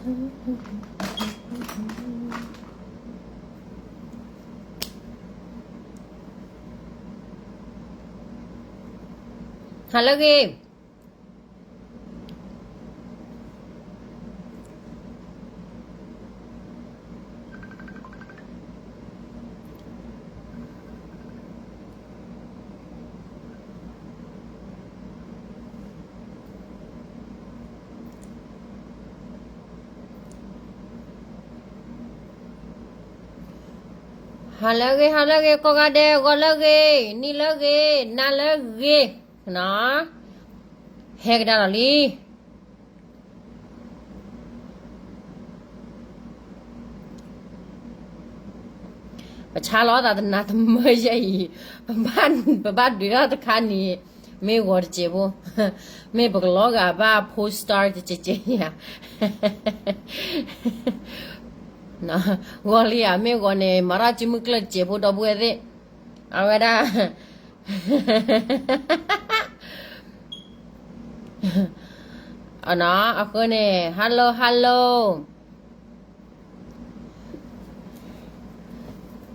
ဟါလၢအဂ့ၤ ဟါလၢအဂ့ၤ ဟါလၢအဂ့ၤ ကိးဂၤဒဲး ဂီၤလၢအဂ့ၤ နံၤလၢအဂ့ၤ နၤလၢအဂ့ၤ ဟဲကဒါလီၤလံ ပဆါလီၤသးတနၤတမၢယဲအံၤ ပဘၣ်ဒုးထီၣ်တခါန့ၣ် မ့ၢ်ဂီၤတစဲးဖိ မ့ၢ်ပကလီၤဂာ်ဘၣ် poster တစဲးစဲးယၤ ဂီၤလံဧါ မ့ၢ်ဂီၤန့ၣ် မၤထီၣ်စုမုၢ်ကျၢၢ်တစဲးဖိ ဒီပုၢ်ဝဲၢ်သ့ၣ် အဝဲဒၣ် အဃိန့ၣ် hello hello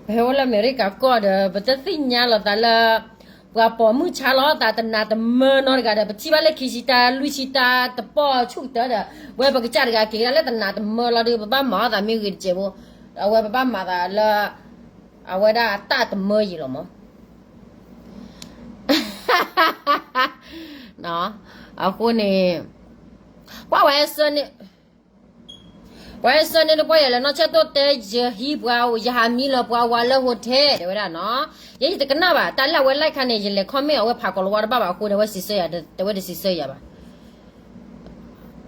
ပဟဲအိၣ်လၢအမဲရကၤကီၢ်ဒီး ပတသ့ၣ်ညါလီၤသးလၢ ပှၤပိာ်မုၣ်ဆါလီၤသးတနၤတမၢနီတဂၤဒီး ပထံၣ်ဘၣ်လၢခံဆံတၢ လွံၢ်ဆံတၢ တပီၢ်ဆူၣ်ကတၢၢ်ဒီး ဝဲပကစၢ်တဂၤက့ၤဒၣ်လၢတနၤတမၢလီၤဒီး ပဘၣ်မၤအီၣ်သးမ့ၢ်ဂ့ၤတစဲးဖိ အဝဲပဘၣ်မၤသးလၢ အဝဲဒၣ်အတၢ်တမၢယံၤလီၤမး အဃိန့ၣ် ကွၢ်ဝဲဆၢန့ၣ် ပှၤဆၢန့ၣ်တပီၢ်ယဲၢ်လၢနီၢ်ဆၢၣ်တိၢ်တဲ ယဟံးပှၤ ယဟးမံလၢပှၤဝၤလၢ hotel တဲဝဲဒၣ်နီၤ ယဲယတကနၣ်ဘၣ် တၢ်လၢအဝဲ like ခါန့ၣ် ယလဲၤ comment အဝဲဖးကိးလၤဝါတဘၣ်ဘၣ်အဃိန့ၣ် အဝဲစံးဆၢယၤ တဲဝဲတစံးဆၢယၤဘၣ်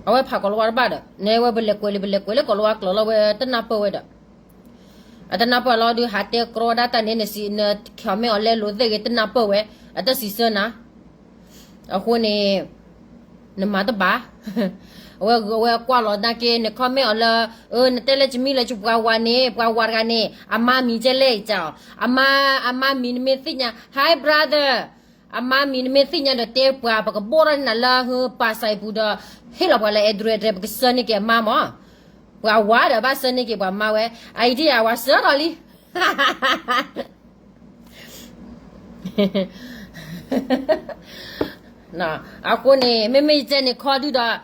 အဝဲဖးကိးလၤဝါတဘၣ်ဒီး နဲဝဲပလဲၤကွဲးလံ ပလဲၤကွဲးလၢကိးလၤဝါကျိာ်လီၤ ဝဲတနၢ်ပၢၢ်ဝဲဒီး အတနၢ်ပၢၢ်လီၤဒုး ဟးတဲကြီဒၣ်တၢ်န့ၣ် န comment အီၤလဲလိာ်သ့ၣ်ဂ့ၤ တနၢ်ပၢၢ်ဝဲ အတစံးဆၢနၤ အဃိန့ၣ် နမၤတဘၣ် အဝဲ အဝဲကွၢ်လီၤနာ်က့ န comment အီၤလၢ အၢ နတဲလၢယမံလၢယပှၤဝၤန့ၣ် ပှၤဝၤတဂၤန့ၣ် အမါမံၤကဲလဲၣ်အံၤ အမါ အမါမံၤနမ့ၢ်သ့ၣ်ညါ Hi brother အမါမံၤနမ့ၢ်သ့ၣ်ညါဒီးတဲပှၤ ပကဘိၣ်ထီၣ်န့ၢ်နၤလၢ ဟၢ ပာ်စံးပူၤဒီး ဟ့ၣ်လီၤပှၤလၢ address ပကဆှၢန့ၢ်က့ၤအမါမး ပှၤဝၤဒီးဘၣ်ဆှၢန့ၢ်က့ၤပှၤမါဝဲ idea ဝဲဆှၢထီၣ်လံ အဃိန့ၣ် မ့မ့ၢ်ယတဲန့ၣ်ခီဒုဒီး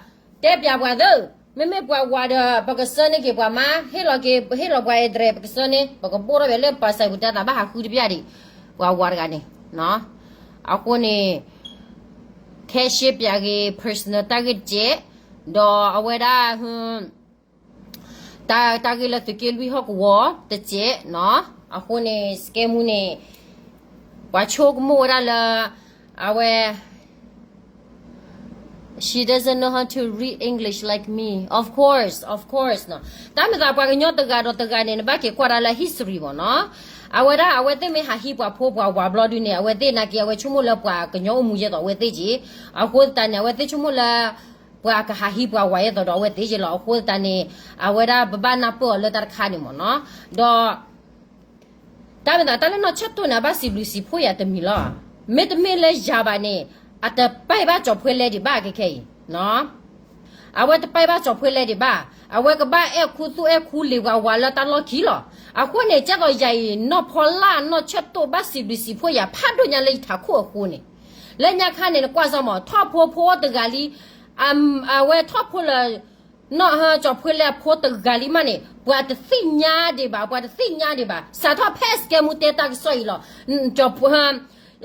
တဲပျးပှၤသ့ၣ် မ့မ့ၢ်ပှၤဝၤဒီး ပကဆှၢန့ၢ်က့ၤပှၤမါ ဟ့ၣ်လီၤက့ၤ ဟ့ၣ်လီၤပှၤ address ပကဆှၢန့ၢ် ပကဘိၣ်ထီၣ်ဝဲလၢပာ်စံးပူၤတၢ်သးဘၣ်ဟးဃုတပျၢ်ဒံး ပှၤဝၤတဂၤန့ၣ် အဃိန့ၣ် ခဲရှင်းပျးက့ၤ personal တၢ်ဂ့ၢ်တကဲး ဒီးအဝဲဒၣ် တၢ် တၢ်ဂ့ၢ်လၢသုးက့လွံၢ်ဟီၣ်ကဝီၤတစဲးနီၤ အဃိန့ၣ် စကဲမူန့ၣ် ပှၤဆိကမိၣ်ဝဲဒၣ်လၢ အဝဲ She doesn't know how to read English like me. Of course, of course နီၤ တၢ်မ့ၢ်သးပှၤကညီတဂၤဒီးတဂၤန့ၣ် နဘၣ်က့ၤကွၢ်ဒၣ်လၢ history မ့ၢ်နီၤ အဝဲဒၣ်အဝဲသ့ၣ်မ့ၢ်ဟးဟံးပှၤဖိပှၤဝၤဘျီဒုန့ၣ် အဝဲသ့ၣ်နာ်က့ အဝဲဆိကမိၣ်လၢပှၤကညီအိၣ်မူယဲသိးအဝဲသ့ၣ်က့ အဃိသတးန့ၣ် အဝဲသ့ၣ်ဆိကမိၣ်လၢ ပှၤကဟးဟံးပှၤဝၤယဲသိးဒီးအဝဲသ့ၣ်က့လီၤ အဃိသတးန့ၣ် အဝဲဒၣ်ပဘၣ်နၢ်ပၢၢ်အီၤလၢတၢ်တခါန့ၣ်မ့ၢ်နီၤ ဒီး တၢ်မ့ၢ်သးတၢ်လၢနီၢ်ဆၢၣ်တိၢ်န့ၣ် အဘၣ်စံးဘျုးစံးဖှိၣ်ယၤတမံၤလီၤ မ့တမ့ၢ်လၢယၤဘၣ်န့ၣ် အတပာ်ဘၣ်ကၠီၤဖှဲလဲဒံးဘၣ်ခဲခဲအံၤ အဝဲတပာ်ဘၣ်ကၠီၤဖှဲလဲဒံးဘၣ် အဝဲကဘၣ်အဲၣ်ခူသူၣ်အဲၣ်ခူလံၤပှၤဝၤလၢတၢ်လီၢ်ခံလီၤ အဃိန့ၣ် ကဲသိးယၤအံၤ နီၢ်ဖီလၢ်နီၢ်ဆၢၣ်တိၢ်ဘၣ်စံးဘျုးစံးဖှိၣ်ယၤဖးဒိၣ်ညါလၢယထးခိၣ်အဃိန့ၣ် လၢညါခါန့ၣ် နကွၢ်စ့ၢ်မ့ၢ် ထီၣ်ဖိဖိတဂၤလံ အဝဲထီၣ်ဖိလၢ နီၢ်ဟၢကၠီၤဖှဲလဲအဖိတဂၤလံမးန့ၣ် ပှၤတသ့ၣ်ညါဒံးဘၣ် ပှၤတသ့ၣ်ညါဒံးဘၣ် စးထီၣ်ဖဲစကဲမူတဲတၢ်ကစီၣ်အံၤလီၤ ကၠီၤဖှဲ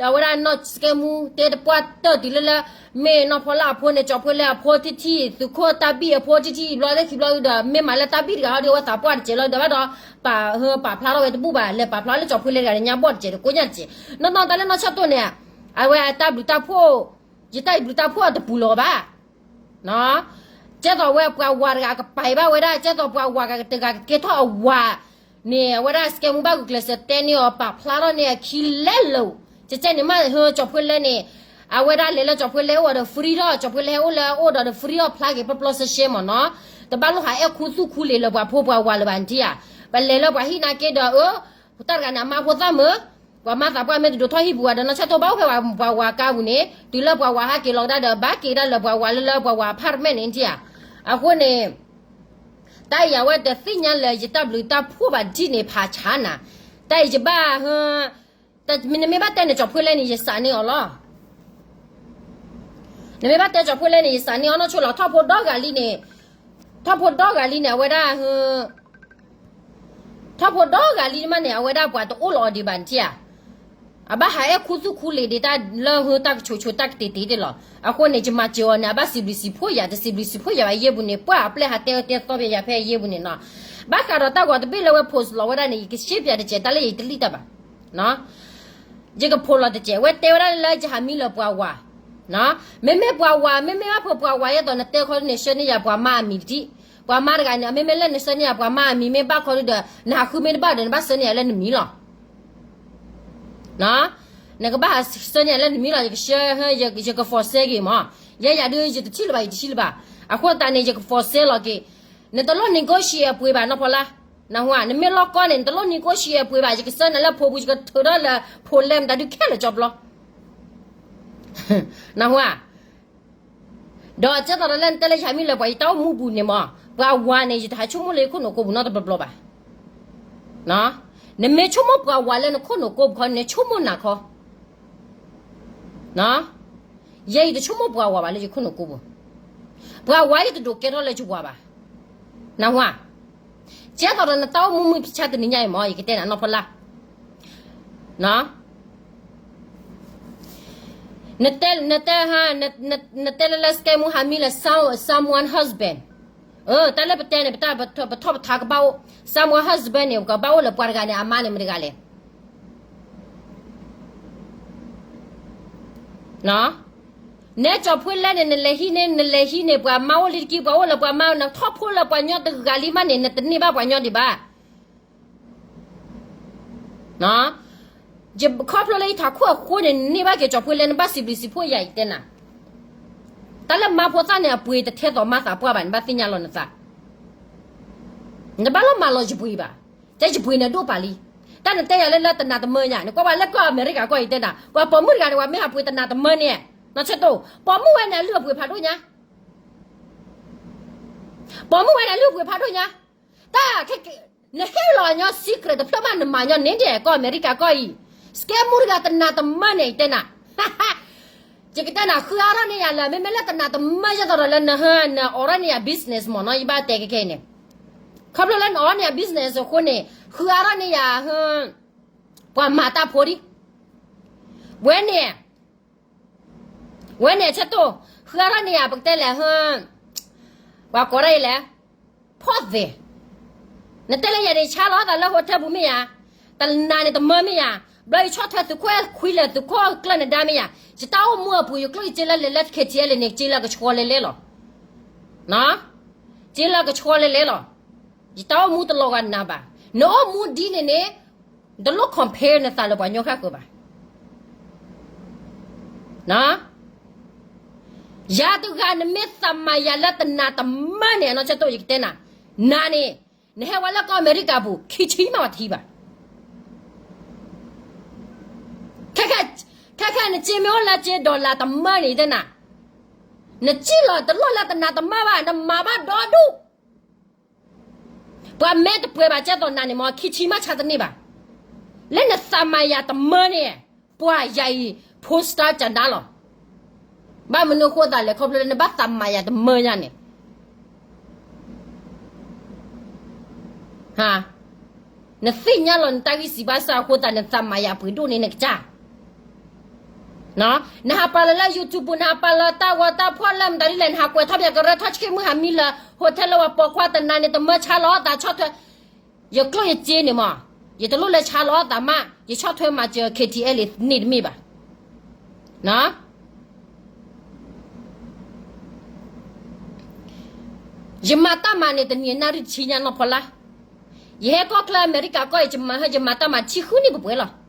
အဝဲဒၣ်နီၢ်စကဲမူတဲတပှၢ်တၢၢ်တုၤလၢလၢ မ့ၢ်နီၢ်ဖီလၢ်အဖိန့ၣ် ကၠီၤဖှဲလဲအဖိထံထံ သုးခိၣ်တၢ်ဘံၣ်အဖိထံထံ ဘျီလၢခံဘျီဒီး မ့ၢ်မၤလၢတၢ်ဘံၣ်တဂၤဟီဒီး အဝဲသးပှၢ်တစဲးလီၤ ဒီးဘၣ်ဒီး ပာ်ဟၢပာ်ဖျါထီၣ်ဝဲတဘူၣ်ဘၣ် လဲၤပာ်ဖျါလၢကၠီၤဖှဲလဲတဂၤန့ၣ် ညါဘီၣ်တစဲးတကိးညါတစဲး နီၢ်နီၢ်တၢ်လၢနီၢ်ဆၢၣ်တိၢ်န့ၣ် အဝဲအတၢ်ဘျုးတၢ်ဖှိၣ် ယတၢ်ဘျုးတၢ်ဖှိၣ်အတပူၤလီၤဘၣ် ကဲသိးဝဲပှၤဝၤတဂၤကပာ်ဘၣ်ဝဲဒၣ် ကဲသိးပှၤဝၤတဂၤကကဲထီၣ်အဝၤန့ၣ် အဝဲဒၣ်စကဲမူဘၣ်ဂုာ်ကျဲးစၢးတဲန့ၢ်အီၤ ပာ်ဖျါထီၣ်န့ၢ်အခံလဲၣ်လိၤ ကဲကဲန့ၣ်မး ဟၢကၠီၤဖှဲလဲန့ၣ် အဝဲဒၣ်လဲၤလၢကၠီၤဖှဲလဲအိၣ်ဒီး free ထီၣ် ကၠီၤဖှဲလဲဟဲအိၣ်လၢအအိၣ်ဒီး free ထီၣ်ဖျါက့ၤပျီပျီစဲစဲမ့ၢ်နီၤ တဘၣ်လိၣ်ဟးအဲၣ်ခူသူၣ်ခူလံၤလၢပှၤဖိပှၤဝၤလၢၤဘၣ်နထံၣ်ဧါ ပလဲၤလၢပှၤဟံၣ်နာ်က့ဒီး အၢ တၢ်တဂၤန့ၣ် အမါဖိသၣ်မုာ် ပှၤမါသးပှၢ်မ့ၢ်တဒိးထီၣ်ဟံၣ်ပူၤဘၣ်ဒီး နီၢ်ဆၢၣ်တိၢ်ဘၣ်အိၣ်ဖဲပှၤဝၤကါပူၤန့ၣ် တုၤလၢပှၤဝၤဟးက့ၤလီၤကဒါဒီး ဘၣ်က့ၤကဒါလၢပှၤဝၤလၢလၢပှၤဝၤ apartment န့ၣ်နထံၣ်ဧါ အဃိန့ၣ် တၢ်အံၤအဝဲတသ့ၣ်ညါလၢယတၢ်ဘျုးတၢ်ဖှိၣ်ဘၣ်ဒ်န့ၣ်ဖးဆါနၤ, တၢ်အံၤယဘၣ်, နမ့ၢ်ဘၣ်တဲန့ၣ်ကၠီၤဖှ့လဲၣ်န့ၣ် ယစးန့ၢ်အီၤလီၤ. နမ့ၢ်ဘၣ်တဲကၠီၤဖှ့လဲၣ်န့ၣ် ယစးန့ၢ်အီၤနီၢ်ဆိလီၤ. ထီၣ်ဖိဒီဂၤလံန့ၣ်, ထီၣ်ဖိဒီဂၤလံန့ၣ် အဝဲဒၣ် ထီၣ်ဖိဒီဂၤလံမးန့ၣ် အဝဲဒၣ်ပှၤတအိၣ်လီၤအီၤဒံးဘၣ်နထံၣ်ဧါ. အဘၣ်ဟးအဲၣ်ခူသူၣ်ခူလံာ်ဒံးတၢ်လၢဟုတၢ်ကဆိးဆိးတၢ်ကတ့ၤတ့ၤတ့ၢ်လီၤ. အဃိန့ၣ် ယမၤစၢၤအီၤန့ၣ် အဘၣ်စံးဘျုးစံးဖှိၣ်ယၤ တစံးဘျုးစံးဖှိၣ်ယၤဘၣ်ယဲၢ်ပူၤန့ၣ် ပှၢ်အပျဲၢ်ဟးတဲတဲသီဖဲယၤဖဲယဲၢ်ပူၤန့ၣ်နီၤ. ဘၣ်ဃးဒီးတၢ်ဂီၤတဘ့ၣ်လၢဝဲ post လီၤဝဲဒၣ်န့ၣ် ယကရှဲပၠးတစဲးတၢ်လၢယတလံၣ်တၢ်ဘၣ် ယကဖိးလီၤတစဲး ဝဲတဲဝဲဒၣ်လၢယဟးမံလၢၤပှၤဝၤ, မ့မ့ၢ်ပှၤဝၤ မ့မ့ၢ်ဘၣ်ဖဲပှၤဝၤယဲၢ်သိးနတဲခီဒ်န့ၣ် ဆှၢန့ၢ်ယၤပှၤမါအမံၤတထံၣ်, ပှၤမါတဂၤန့ၣ် မ့မ့ၢ်လၢနဆှၢန့ၢ်ယၤပှၤမါအမံၤ မ့ၢ်ဘၣ်ခီဒ်ဒီး နဟးဃုမ့ၢ်တဘၣ်ဒီး နဘၣ်ဆှၢန့ၢ်ယၤလၢနမံၤလီၤ. နကဘၣ်ဟးဆှၢန့ၢ်ယၤလၢနမံၤလီၤ. ယကဆှၢ, ယက force က့ၤမး, ယဲယၤဒုး ယတထံၣ်လၢၤဘၣ် ယတထံၣ်လၢၤဘၣ်. အဃိသတးန့ၣ် ယက force လီၤက့ၤ, နတလိၣ် negotiate အပှ့ၤဘၣ်နီၢ်ဖီလါ, နဟါ, နမ့ၢ်လီၢ်ကီၢ်န့ၣ် နတလိၣ် negotiate အပှ့ၤဘၣ်, ယကဆှၢနၤလၢဖိပူၤ ယကထုးထီၣ်လၢဖိလဲၢ်မတၤဒုးခဲလၢာ်ကၠီဘျီ နဟါ, ဒီးကဲသိးဒီးလၢနတဲလၢယဟးမံလၢၤပှၤ ယတၢ်အိၣ်မူပူၤန့ၣ်မး, ပှၤဝၤန့ၣ် ယတဟးဆိကမိၣ်လၢယခိၣ်နူာ်ကိးပူၤနီတဘျီဘျီဘၣ်. နမ့ၢ်ဆိကမိၣ်ပှၤဝၤလၢနခိၣ်နူာ်ကိးပူၤခီန့ၣ် ဆိကမိၣ်နၤခီ, ယဲယတဆိကမိၣ်ပှၤဝၤဘၣ်လၢယခိၣ်နူာ်ကိးပူၤ, ပှၤဝၤယတဒိးကဲထီၣ်လၢယဝၤဘၣ်, နဟါ, ကဲသိးဒီးနတၢ်အိၣ်မူမုၢ်ဖဆါတနံၤညါအံၤမး ယကတဲနၤနီၢ်ဖီလါ နတဲ, နတဲ, နတဲလၢလၢ scam မူဟးမံလၢ someone husband, တၢ်လၢပတဲန့ၣ် ပထီၣ်ပထါကဘၣ်အိၣ် someone husband န့ၣ် ကဘၣ်အိၣ်လၢပှၤတဂၤန့ၣ် အမါန့ၣ်မတဂၤလဲၣ်. နဲကၠီၤဖှ့လဲၣ်န့ၣ် နလဲၤဟံးန့ၢ် နလဲၤဟံးန့ၢ် ပှၤမါအိၣ်လံတက့ၢ် ပှၤအိၣ်လၢပှၤမါ နထီၣ်ဖိလၢပှၤညီတဂၤလံမးန့ၣ် နတန့ၢ်ဘၣ်ပှၤညီဒံးဘၣ်. ခီဖျိလၢယထးခိၣ်အဃိန့ၣ် နန့ၢ်ဘၣ်က့ၤကၠီၤဖှ့လဲၣ် နဘၣ်စံးဘျုးစံးဖှိၣ်ယၤ ယတဲနၤ, တၢ်လၢမါဖိသၣ်န့ၣ် အပှ့ၤတထဲသိးမါသးပှၢ်ဘၣ် နဘၣ်သ့ၣ်ညါလီၤနသး, နတဘၣ်လီၤမၤလီၤယပှ့ၤဘၣ်, တဲယပှ့ၤန့ၣ်ဒိၣ်ပာ်လံ, တၢ်နတဲယၤလၢလၢတနၤတမၢညါ နကွၢ်ဝဲလၢကီၢ်အမဲရကၤကီၢ်အံၤတဲနၤ ပှၤပိာ်မုၣ်တဂၤန့ၣ် ပှၤမ့ၢ်ဟးပှ့ၤတနၤတမၢန့ၣ်, နီၢ်ဆၢတိၢ် ပိာ်မုၣ်ဝဲန့ၣ် အလုၢ်အပှ့ၤဖးဒိၣ်ညါ ပိာ်မုၣ်ဝဲန့ၣ်လုၢ်ပှ့ၤဖးဒိၣ်ညါ, တၢ်, နဟ့ၣ်လီၤညီ secret တဖျၢၣ်မး နမၤညီန့ၣ်ဒဲး ကီၢ်အမဲရကၤကီၢ်အံၤ, scam မူတဂၤတနၤတမၢန့ၣ် ယတဲနၤ, ယကတဲနၤ ဃုအါထီၣ်န့ၢ်ယၤလၢ မ့မ့ၢ်လၢတနၤတမၢယဲသိးဒီးလၢနဟၢ နအိးထီၣ်န့ၢ်ယၤ business မ့ၢ်နီၤ ယဘၣ်တဲခဲခဲအံၤန့ၣ်, ခီဖျိလၢနအိးန့ၢ်ယၤ business အဃိန့ၣ် ဃုအါထီၣ်န့ၢ်ယၤ ပှၤမၤတၢ်ဖိဒံး, ဝဲန့ၣ် ဝဲန့ၣ်ဆၢတိၢ်, ဃုအါထီၣ်န့ၢ်ယၤ ပကတဲလဲၣ်, ပှၤကိးဒၣ်အံၤလဲၣ်, ဖီၣ်သဲး, နတဲလၢယၤန့ၣ် ဆါလီၤသးလၢ hotel ပူၤမ့ၢ်ယၤ, တနၤန့ၣ်တမၢမ့ၢ်ယၤ, ဘျီယဆီၣ်ထွဲသုးခိၣ်ခွံလဲၣ် သုးခိၣ်ကျၢၢ်နဒါမ့ၢ်ယၤ, ယတၢ်အိၣ်မူအပူၤ ယကျိၣ်ယစ့လၢလဲၤလၢ KTL န့ၣ် စ့လၢကဆှီလဲၤလဲၤလီၤ, စ့လၢကဆှီလဲၤလဲၤလီၤ, ယတၢ်အိၣ်မူတလီၤဂာ်နၤဘၣ်, နအိၣ်မူဒ်န့ၣ်န့ၣ် တလိၣ် compare နသးလၢပှၤကညီဃၣ်ဃၢၤဘၣ်. ယၤတဂၤနမ့ၢ်သးမၤယၤလၢတနၤတမၢန့ၣ် နီၢ်ဆၢတိၢ် ယကတဲနၤ, နၤန့ၣ် နဟဲဝဲလၢကီၢ်အမဲရကၤပူၤ ခံဆံမးပှၤတဟံးဘၣ်. ခဲခဲ ခဲခဲနစ့မ့ၢ်အိၣ်လၢစ့ dollar တမၢန့ၣ် ယတဲနၤ, နစ့လီၤတလိၣ်လၢတနၤတမၢဘၣ် နမၤဘၣ်ဒီဒူၣ် ပှၤမဲာ်တပှဲၤဘၣ်ကဲသိးနၤန့ၣ်မ့ၢ် ခံဆံမးဆါတန့ၢ်ဘၣ်. လၢနသးမၤယၤတမၢန့ၣ် ပှၤယၤအံၤ poster ကနါလီၤ. ဘၣ်မနုၤအဃိသးလဲၣ် ခီဖျိလၢနဘၣ်သးမၤယၤတမၢညါန့ၣ် နသ့ၣ်ညါလီၤနတၢ်ဂံၢ်စၢ်ဘါစၢ်အဃိသး နသးမၤယၤပှ့ၤဒိၣ်န့ၣ်နကစၢ် နဟးပာ်လီၤလၢ YouTube ပူၤ နဟးပာ်လီၤတၢ်ဂီၤတၢ်ဖီၣ်လၢမတၤဒ်လဲၣ် နဟးကွဲးထီၣ်ပၠးကရၢထီၣ်ဆံးမုၢ်ဟးမံလၢ hotel လၢပှၤပိာ်ခွါတနၤန့ၣ် တမၢဆါလီၤအသးဆီၣ်ထွဲ ယကျိၣ်ယစ့န့ၣ်မး ယတလိၣ်လၢဆါလီၤအသးမး ယဆီၣ်ထွဲမၤစၢၤ KTL န့ၣ်တမ့ၢ်ဘၣ်. ယမၤတၢ်မၤန့ၣ် တနံၤအနၣ်ရံၣ်တဆံညါနီၢ်ဖီလာ်, ယဟဲကီၢ်ချၢအမဲရကၤကီၢ် ယမၤဟဲ ယမၤတၢ်မၤတဆံဃုနံၣ်ပှဲၤပှဲၤလီၤ.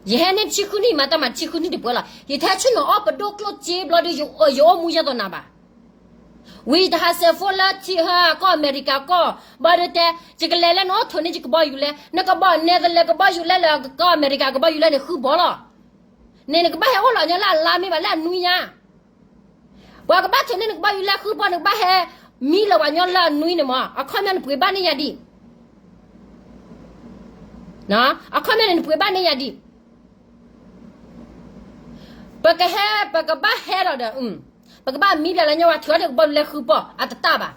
ယဟဲန့ၣ်တဆံဃုနံၣ် မၤတၢ်မၤတဆံဃုနံၣ်တပှဲၤလီၤ. ယထဲဆ့ၣ်နီၤအီၣ်ပဒိၣ်ကျိၣ်စ့ဘျီဒီး ယအိၣ်မူယဲသိးနၤဘၣ်. ဝံၤယတဟးစဲးဖိလၢထံဟၢကီၢ်အမဲရကၤကီၢ် ဘၣ်ဒီးတဲ ယကလဲၤလၢနအိၣ်ထိးန့ၢ်ယကဘီယူၤလဲ နကဘီနဲသလဲ ကဘီယူၤလဲလၢကီၢ်အမဲရကၤကဘီယူၤလဲန့ၣ်ဃုဘီလီၤ. န့ၣ်နကဘၣ်ဟဲအိၣ်လီၤညီလၢအလါမ့ၢ်ဘၣ်လၢအနွံညါ ပှၤကဘၣ်ထိးန့ၢ်နကဘီယူၤလဲဃုဘီ နကဘၣ်ဟဲ မံလၢၤပှၤကညီလၢအနွံန့ၣ်မး အခီပညီနပှ့ၤဘၣ်န့ၢ်ယၤဒံး, အခီပညီန့ၣ်နပှ့ၤဘၣ်န့ၢ်ယၤဒံး, ပကဟဲ ပကဘၣ်ဟဲဒီးဒီး ပကဘၣ်မံဘၣ်လၢညီဝဲ ထုးထီၣ်န့ၢ်ကဘီယူၤလဲဃုပီၢ် အတတၢ်ဘၣ်.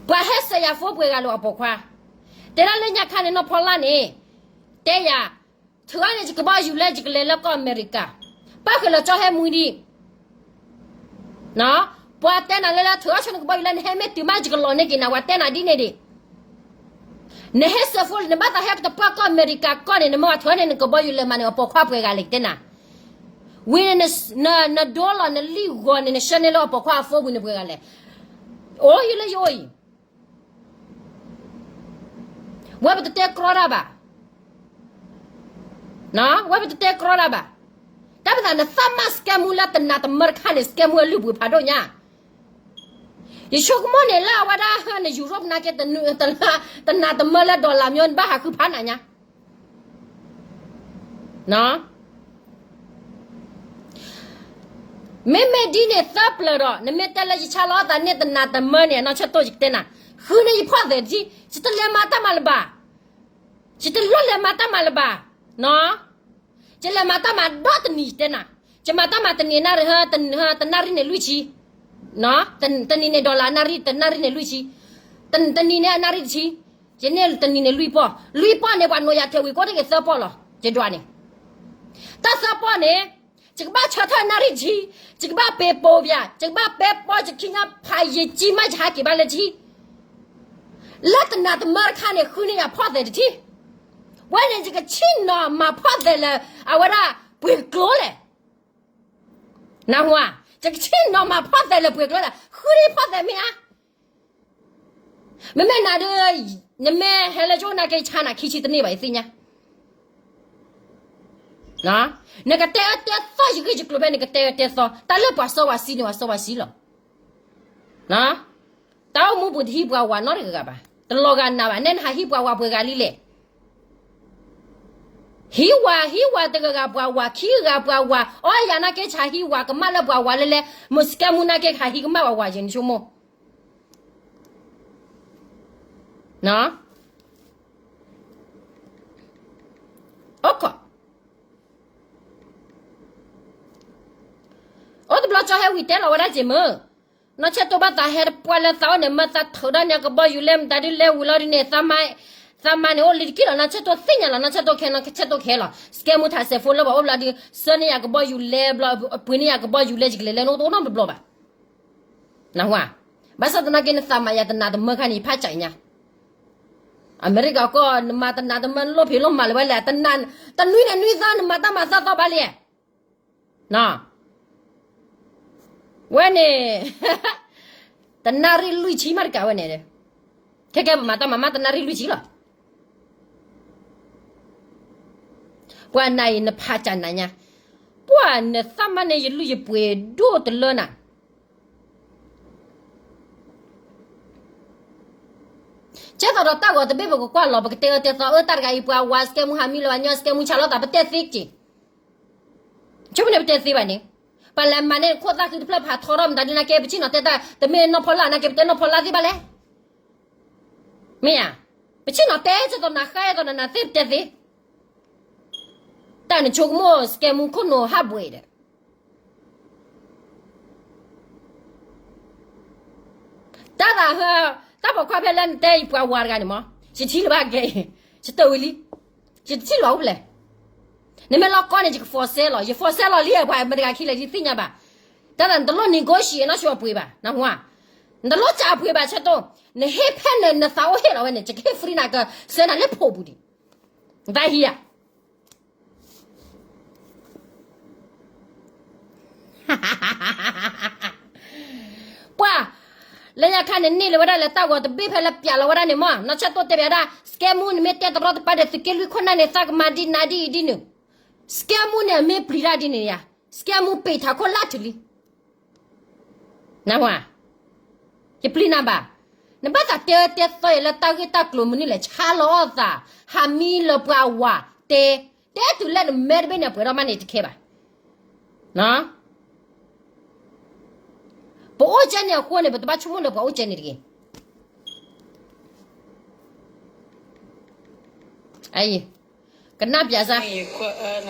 ပှၤဟဲစဲးယၤ phone ပှဲၤဂၤလၢၤအပိာ်ခွါ, တဲဒၣ်လၢညါခါန့ၣ် နီၢ်ဖီလာ်န့ၣ် တဲယၤ ထုးထီၣ်န့ၢ်ယကဘီယူၤလဲ ယကလဲၤလၢကီၢ်အမဲရကၤ, ပၣ်ဃုာ်လီၤကၠီဟဲမူဒံး ပှၤတဲနၤလၢလၢ ထုးထီၣ်ဆိနကဘီယူၤလဲ နဟဲမ့ၢ်တုၤမး ယကလီၤန့ၢ်က့ၤနၤ ပှၤတဲနၤဒ်န့ၣ်ဒံး, နဟဲစဲး phone လံ နဘၣ်သးဟဲကတပှၢ်ကီၢ်အမဲရကၤကီၢ်န့ၣ် နမ့ၢ်ထုးထီၣ်န့ၢ်နကဘီယူၤလဲမးန့ၣ် အပိာ်ခွါပှဲၤဂၤလဲၣ် ယတဲနၤ, ဝံၤန့ၣ် နဒိလီၤနလံၣ်ဂီၤန့ၣ် နဆှၢန့ၢ်လၢအပိာ်ခွါအ phone ဝံၤန့ၣ်ပှဲၤဂၤလဲၣ်, အိၣ်ယံၤလၢယအိၣ်အံၤ ဝဲပတတဲကြီတၢ်ဘၣ်, ဝဲပတတဲကြီတၢ်ဘၣ်, တၢ်ပသးနသးမၤ scam မူလၢတနးတမၢတခါန့ၣ် scam မူအလုၢ်ပှ့ၤဖးဒိၣ်ညါ, ယဆိကမိၣ်န့ၣ်လၢအဝဲဒၣ်ဟၢန Europe နာ်က့ တနးတမၢလၢ dollar မျိုး နဘၣ်ဟးဃုဖးနၤညါ မ့မ့ၢ်ဒ်န့ၣ်သၢပျၢၤဒီး နမ့ၢ်တဲလၢယဆါလီၤအသးန့ၢ်တနးတမၢန့ၣ် နီၢ်ဆၢတိၢ် ယကတဲနၤ, ဃုန့ၢ်ယဖီၣ်သဲးတထံ, ယတလဲၤမၤတၢ်မၤလၢၤဘၣ်, ယတလီၢ်လဲၤမၤတၢ်မၤလၢၤဘၣ်, ယလဲၤမၤတၢ်မၤဒီတနံၤ ယတဲနၤ, ယမၤတၢ်မၤတနံၤ တနၣ်ရံၣ်န့ၣ်လွံၢ်ဆံ, တနံၤန့ၣ် dollar နၣ်ရံၣ် တနၣ်ရံၣ်န့ၣ်လွံၢ်ဆံ, တနံၤန့ၣ်အနၣ်ရံၣ်တဆံ, ယန့ၢ်တနံၤန့ၣ်လွံၢ်ပီၢ်, လွံၢ်ပီၢ်န့ၣ် ပှၤနိးယၤထဲးဝံၤကိးတဂ့ၤသၢပီၢ်လီၤ, ယဒွးန့ၣ်, တၢ်သၢပီၢ်န့ၣ်, ယကဘၣ်ဆၢထၢၣ်နၣ်ရံၣ်တဆံ, ယကဘၣ်ပဲပိာ်ပၠး, ယကဘၣ်ပဲပီၢ် ယခံညါဖးယံာ်ကံမး ယဟးက့ၤဘၣ်လၢထံ လၢတနးတမၢတခါန့ၣ် ဃုန့ၢ်ယၤဖီၣ်သဲးတထံ, ဝဲန့ၣ် ယကဆ့ၣ်နီၤမၤဖီၣ်သဲးလၢ အဝဲဒၣ်ပှ့ၤကျိလဲၣ်, နၢ်ဟူဧါ, ယကဆ့ၣ်နီၤမၤဖီၣ်သဲးလၢပှ့ၤကျိလဲၣ်, ဃုန့ၢ်ဖီၣ်သဲးမ့ၢ်ဧါ, မ့မ့ၢ်နၤဒီး, နမ့ၢ်ဟဲလၢယအိၣ်နာ်က့ ယဆါနၤခံဆံတန့ၢ်ဘၣ် ယသ့ၣ်ညါ နကတဲအၢတဲသီယဂ့ၢ်ယကျိၤဖဲ နကတဲအၢတဲသီ, တၢ်လၢပှၤစီပှၤဆှံန့ၣ် ပှၤစီပှၤဆှံလီၤ. တၢ်အိၣ်မူပူၤတဟံးပှၤဝၤနီတဂၤဘၣ်, တလီၤဂာ်နၤဘၣ်, နဲနဟးဟံးပှၤဝၤ ပှဲၤဂၤလံလဲၣ်. ဟံးဝၤ ဟံးဝၤတဂၤဂၤပှၤဝၤ, ခံဂၤဂၤပှၤဝၤ, အီယၤနာ်က့ ဟးဟံးဝၤကမၣ်လၢပှၤဝၤလဲလဲ, မ့ၢ် scam မူနာ်က့ ဟးဟံးကမၣ်ပှၤဝၤ ယဲန့ၣ်ဆိကမိၣ် အိၣ်ခိး, အိၣ်တဘျီကၠီဟဲဝံၤတဲလီၤဝဲဒၣ်က့ၤမုၢ်, နီၢ်ဆဲးတိၢ်ဘၣ်သးဟဲတပှၢ်လၢသးအိၣ်န့ၣ် မၢသးထုးဒီးန့ၢ်ကဘီယူၤလဲ မတၤဒုလဲဝံၤလီၤဒ်န့ၣ် သးမါ, သးမါန့ၣ် အိၣ်လံတက့ၢ်လီၤ, နီၢ်ဆဲးတိၢ်သ့ၣ်ညါလီၤ, နီၢ်ဆဲးတိၢ်ခဲ နီၢ်ဆဲးတိၢ်ခဲလီၤ, scam မူထးစဲး phone လၢပှၤအိၣ်ဘျီဒုး ဆှၢန့ၢ်ယၤကဘီယူၤလဲဘျီ, ပှ့ၤန့ၢ်ယၤကဘီယူၤလဲ ယကလဲၤလဲၤ နအိၣ်တအိၣ်နီတဘျီဘၣ် နၢ်ဟူဧါ, ဘၣ်ဆၣ်သနာ်က့ နသးမၤယၤတနးတမၢခါန့ၣ် ယဖးကၠးညါ, အမဲရကၤကီၢ် နမၤတနးတမၢ နလိၣ်ဖံးလိၣ်မၤလၢၤဝဲလဲၣ်, တနွံန့ၣ်နွံသီ နမၤတၢ်မၤသၢသီဘၣ်လံ, ဝဲန့ၣ် တနၣ်ရံၣ်လွံၢ်ဆံမးတကးဝဲန့ၣ်, ခဲကဲပမၤတၢ်မၤမး တနၣ်ရံၣ်လွံၢ်ဆံလီၤ. ပှၤနၤအံၤနဖးကၠးနၤညါ, ပှၤနသးမါန့ၣ် ယလုၢ်ယပှ့ၤဒိၣ်တလၢနၤ ကဲသိးဒီးတၢ်ဂီၤတဘ့ၣ် ပကကွၢ်လီၤ ပကတဲအၢတဲသီ အၢ တၢ်တဂၤအံၤ ပှၤဝၤ scam မူဟးမံလၢၤဘၣ်ညီ scam မူဆါလီၤသး ပတဲသ့က့ၤ, ဆိကမိၣ်န့ၣ် ပတဲသ့ဘၣ်န့ၣ်, ပလဲၤမၤန့ၢ်ခိၣ်သၣ်ဃံတဖျၢၣ် ဖးထီထီၣ်မတၤဒ်နာ်က့ ပဆ့ၣ်နီၤတဲတၢ် တမ့ၢ်နီၢ်ဖီလာ်နာ်က့ ပတဲနီၢ်ဖီလာ်သ့ဘၣ်လဲၣ်. မ့ၢ်ဧါ, ပဆ့ၣ်နီၤတဲကသိးနၤဃဲသိးနၤသ့ ပတဲသ့, တၢ်နဆိကမိၣ် scam မူခိၣ်နူာ်ဟးဘှဲးဒီး တၢ်သးဟၢ, တၢ်ပိာ်ခွါဖဲလၢနတဲအံၤ ပှၤဝၤတဂၤန့ၣ်မး, ယထံၣ်လၢၤဘၣ်ကဲအံၤ, ယတဝံၤလံ, ယတထံၣ်လီၤအိၣ်ဖဲလဲၣ်, နမ့ၢ်လီၤကီန့ၣ် ယက for sale လီၤ, ယ for sale လီၤလံ, ပှၤမတဂၤခံလဲၣ် ယသ့ၣ်ညါဘၣ်, တၢ်သးနတလိၣ် negotiate နီၢ်ဆိအပှ့ၤဘၣ်, နၢ်ဟူဧါ, နတလိၣ်စးအပှ့ၤဘၣ် ဆၢတိၢ်, နဟ့ၣ်ဖဲနသးအိၣ်ဟ့ၣ်လီၤဝဲန့ၣ် ယကဟ့ၣ် free နၤ ကဆှၢနၤလၢဖိပူၤဒံး, နသးဟံးဧါ ပှၤ, လၢညါခါန့ၣ် န့ၢ်လၢၤဝဲဒၣ်လၢတၢ်ဂီၤတဘ့ၣ်ဖဲလၢပျးလီၤဝဲဒၣ်န့ၣ်မး, နီၢ်ဆၢတိၢ်တဲဘၣ်ဒၣ် scam မူန့ၣ်မ့ၢ်တဲတရီတပါဒီး သုးက့လွံၢ်ခိၣ်နၢ်န့ၣ် သးကမၤဒ်နၤဒ်အံၤဒ်နုၤ, scam မူန့ၣ် အမ့ၢ်ပျံၤတၢ်ဒ်န့ၣ်ယါ, scam မူပ့ၤထးခိၣ်လၢ်တုၤလံ နၢ်ဟူဧါ, ယပျံၤနၤဘၣ်, နဘၣ်သးတဲအၢတဲသီယၤလၢတၢ်ဂ့ၢ်တၢ်ကျိၤမနုၤလဲၣ်, ဆါလီၤအီၣ်သး, ဟးမံလၢၤပှၤဝၤ, တဲ, တဲတုၤလၢနမဲတဘ့ၣ်န့ၣ် အပှဲၤထီၣ်မးန့ၣ်တခဲဘၣ်. ပအိၣ်ကဲန့ၣ်အဃိန့ၣ် ပတဘၣ်ဆိကမိၣ်လၢပှၤအိၣ်ကဲန့ၣ်တဂ့ၤ. ကနၣ်ပၠးစၢ်, န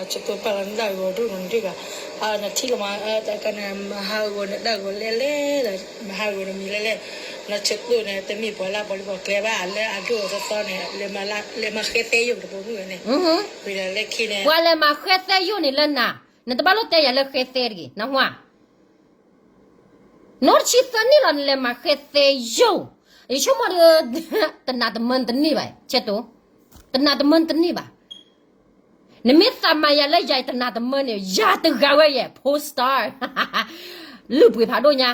ထံၣ်လီၤမး မဟါဂီၤနတၢ်ဂီၤလဲၣ်လဲၣ်, မဟါဂီၤနမံၤလဲၣ်လဲၣ်, နီၢ်ဆၢတိၢ်န့ၣ် တမ့ၢ်ပှၤလၢပှၤလံၤပှၤကျဲဘၣ် လၢအဒိၣ်အသီသီန့ၣ် လဲၤမၤဃဲသဲယိာ်တပိာ်မုၣ်ဂၤန့ၣ်, ဝံၤဒီးလၢခံန့ၣ် ပှၤလဲၤမၤဃဲသဲယိာ်န့ၣ်လၢနၤ, နတဘၣ်လိၣ်တဲယၤလၢဃဲသဲတဂ့ၤ နၢ်ဟူဧါ. နီၢ်တဆံသၢနံၣ်လီၤ နလဲၤမၤဃဲသဲယိာ်, ယဆိကမိၣ်ဒီး တနးတမၢနတန့ၢ်ဘၣ် ဆဲတိၢ်, တနးတမၢနတန့ၢ်ဘၣ်. နမ့ၢ်သးမၤယၤလၢယၤတနးတမၢန့ၣ် ယၤတဂၤဝဲယဲ porn star လုၢ်ပှ့ၤဖးဒိၣ်ညါ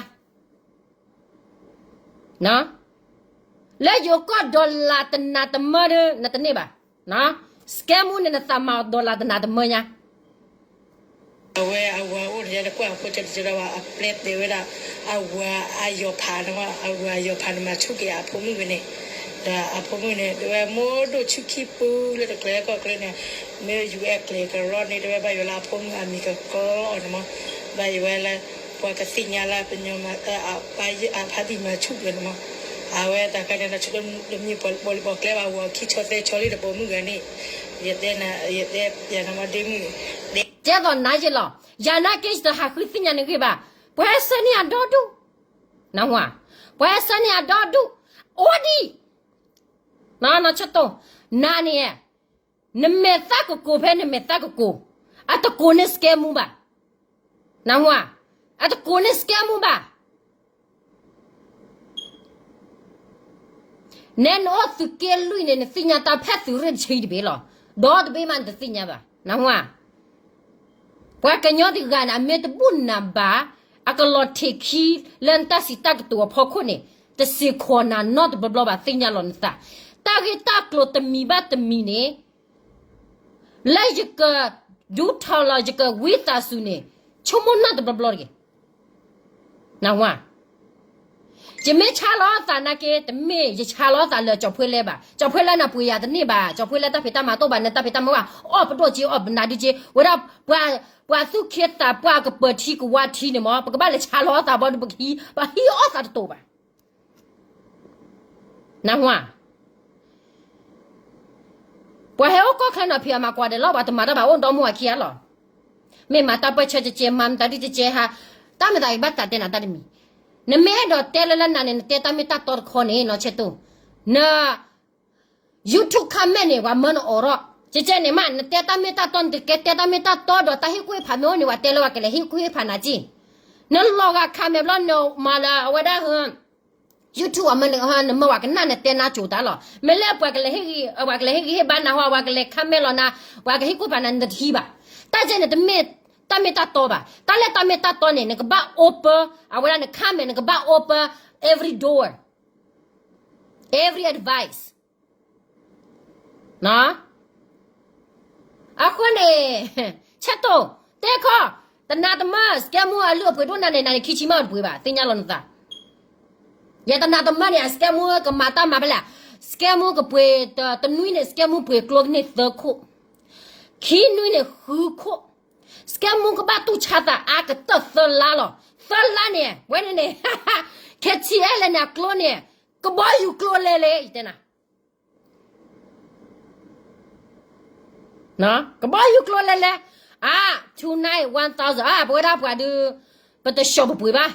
လၢယိၤကီၢ် dollar တနးတမၢဒီး နတန့ၢ်ဘၣ်. scam န့ၣ် နသးမၤအီၤ dollar တနးတမၢညါ. အဝဲအဝၤအိၣ်န့ၣ် ယတကွၢ်အဖိကဲတကဲဒီးဘၣ် အပျဲတဲဝဲဒၣ် အဝၤအယီၤဖးန့ၣ် အဝၤအယီၤဖးန့ၣ် မၤဆူၣ်က့ၤအဖိမုၣ်ဝဲန့ၣ်, ဒီးအဖိမုၣ်န့ၣ် တဲဝဲမိၢ်ဒိၣ်ဆူၣ်ခံပူလၢတကျဲကီၢ်ကျဲန့ၣ်, မ့ၢ် ယူၢ်အဲၣ် ကျဲၤကရီန့ၣ် တဲဝဲဘၣ်ယိၤလၢအဖိမုၣ်အမံၤကကီအီၤန့ၣ်မး, ဘၣ်ယိၤဝဲလၢ ပှၤကသ့ၣ်ညါလၢပညီမၤ အဖါတံၢ်မၤဆူၣ်ကျဲၤန့ၣ်မး, အဝဲတၢ်ခါန့ၣ် တမ့ၢ်ပှၤလံၤပှၤကျဲဘၣ် ဝၤခံဆီသဲဆီလံတပိာ်မုၣ်ဂၤန့ၣ်, ယတဲနၤ ယတဲယၤနမ့ၢ်ဒ့မုၣ် တဲသိးနၤယ့လီၤ, ယၤနာ်က့ ယတဟးဃုသ့ၣ်ညါနဂ့ၢ်ဘၣ်, ပှၤဟဲဆှၢန့ၢ်အဒီဒူၣ်, နၢ်ဟူဧါ, ပှၤဟဲဆှၢန့ၢ်အဒီဒူၣ်, အိၣ်ဒံး, နီၢ်ဆၢတိၢ်, နၤန့ၣ် နမဲာ်သၣ်ကကိၤဖဲနမဲာ်သၣ်ကကိၤ, အတကိးန့ၢ် scam ဘၣ်, နၢ်ဟူဧါ, အတကိးန့ၢ် scam ဘၣ်. နဲနအိၣ်သုးက့လွံၢ်န့ၣ် နသ့ၣ်ညါတၢ်ဖဲသုးရ့ၣ်တဆံတဘ့ၣ်လီၤ, ဒီတဘ့ၣ်မးနတသ့ၣ်ညါဘၣ်, နၢ်ဟူဧါ. ပှၤကညီတဂၤန့ၣ် အမ့ၢ်တဘူၣ်နၤဘၣ်, အကလီၤထံးခံလၢနတၢ်စံးတၢ်ကတိၤအဖီခိၣ်န့ၣ်, တစ့ၢ်ကီးနၤနီတဘျီဘျီဘၣ် သ့ၣ်ညါလီၤနသး, တၢ်ဂ့ၢ်တၢ်ကျိၤတမံၤဘၣ်တမံၤန့ၣ် လၢယကဒူထီၣ်လီၤ ယကဝံသးစူၤန့ၣ်, ဆိကမိၣ်နီတဘျီဘျီတဂ့ၤ, နၢ်ဟူဧါ. ယမ့ၢ်ဆါလီၤအသးနာ်က့ တမ့ၢ်ယဆါလီၤအသးလၢကၠီၤဖှ့လဲဘၣ်, ကၠီၤဖှ့လဲနပှ့ၤယၤတန့ၢ်ဘၣ်, ကၠီၤဖှ့လဲတၢ်ဖံးတၢ်မၤတအိၣ်ဘၣ်, နတၢ်ဖံးတၢ်မၤဘၣ်, အီၣ်ပဒိၣ်က့ အီၣ်ပနါဒုက့, ဝဲဒၣ်ပှၤသူၣ်က့သးပှၢ်ကပၢၤထံကဝါထံန့ၣ်မး, ပကဘၣ်လဲၤဆါလီၤအသးဘၣ်ဒီး ပကဟံး, ပဟံးအီၣ်သးတတိာ်ဘၣ်. နၢ်ဟူဧါ. ပှၤဟဲအိၣ်ကီၢ်ချၢနီၤ ဖံးအမၤကွၢ်ဒဲးလီၤ, ပှၤတမၤတၢ်ဘၣ်အိၣ်ဒီမါဝၤခံဂၤလီၤ. မ့ၢ်မၤတၢ်ပၢၢ်ဆၢကကဲ မၤမတၤဒုကကဲဟါ, တၢ်မၤသးအံၤဘၣ်တၢ်တဲနၤတၢ်တမံၤ. နမ့ၢ်အဲၣ်ဒိးတဲလၢလၢနၤန့ၣ် နတဲတၢ်မ့ၢ်တၢ်တီတခီန့ၣ် နီၢ်ဆဲးတိၢ်, န YouTube comment န့ၣ် ပှၤမၢနအိးထီၣ်, ကကဲန့ၣ်မး နတဲတၢ်မ့ၢ်တၢ်တီ နတကဲတဲတၢ်မ့ၢ်တၢ်တီဒီး တၢ်ဟ့ၣ်ကူၣ်ဟ့ၣ်ဖးမ့ၢ်အိၣ်န့ၣ် ပှၤတဲလၢပှၤကလဲၤဟ့ၣ်ကူၣ်ဟ့ၣ်ဖးနၤက့. နလီၤဂာ် comment ဘျီနမၤလၢအဝဲဒၣ် YouTube အမၢနမၢပှၤကနၣ်နတဲနၤကိၤတၢ်လီၤ. မ့ၢ်လၢပှၤကလဲၤဟ့ၣ်ဂံၢ်ဟ့ၣ်ဘါနၤဟီ ပှၤကလဲၤ comment လီၤနၤ, ပှၤကဟ့ၣ်ကူၣ်ဖးနၤ နတဟံးဘၣ်. တၢ်ကဲန့ၣ်တမ့ၢ်တၢ်မ့ၢ်တၢ်တီဘၣ်. တၢ်လၢတၢ်မ့ၢ်တၢ်တီန့ၣ် နကဘၣ် open အဝဲဒၣ်န comment နကဘၣ် open every door, every advice. အဃိန့ၣ် ဆဲးတိၢ်, တဲခီ, တနၤတမၢ scammer အလုၢ်အပှ့ၤဒိၣ်နၤန့ၣ် နၤန့ၣ်ခံဆံမးတပှ့ၤဘၣ် သ့ၣ်ညါလီၤနသး. ယတနၤတမၢန့ၣ် scammer ကမၤတၢ်မၤဖဲလဲၣ်, scammer ကပှ့ၤ, တနွံန့ၣ် scammer ပှ့ၤကျိန့ၢ်သၢခိၣ်, ခံနွံန့ၣ်ဃုခိၣ်, scammer ကဘၣ်တူၢ်ဆါသးအါကတၢၢ်သၢလါလီၤ. သၢလါန့ၣ် ဝဲန့ၣ်န့ၣ် ခဲဆံအဲလဲၣ်န့ၣ် အကျိန့ၣ် ကဘီယူၤကျိလဲၤလဲၤ ယတဲနၤ ကဘီယူၤကျိလဲၤလဲၤ, အါ, two nine one thousand အါ, ပဝဲဒၣ်ပှၤဒုး, ပတဆှီပပှ့ၤဘၣ်.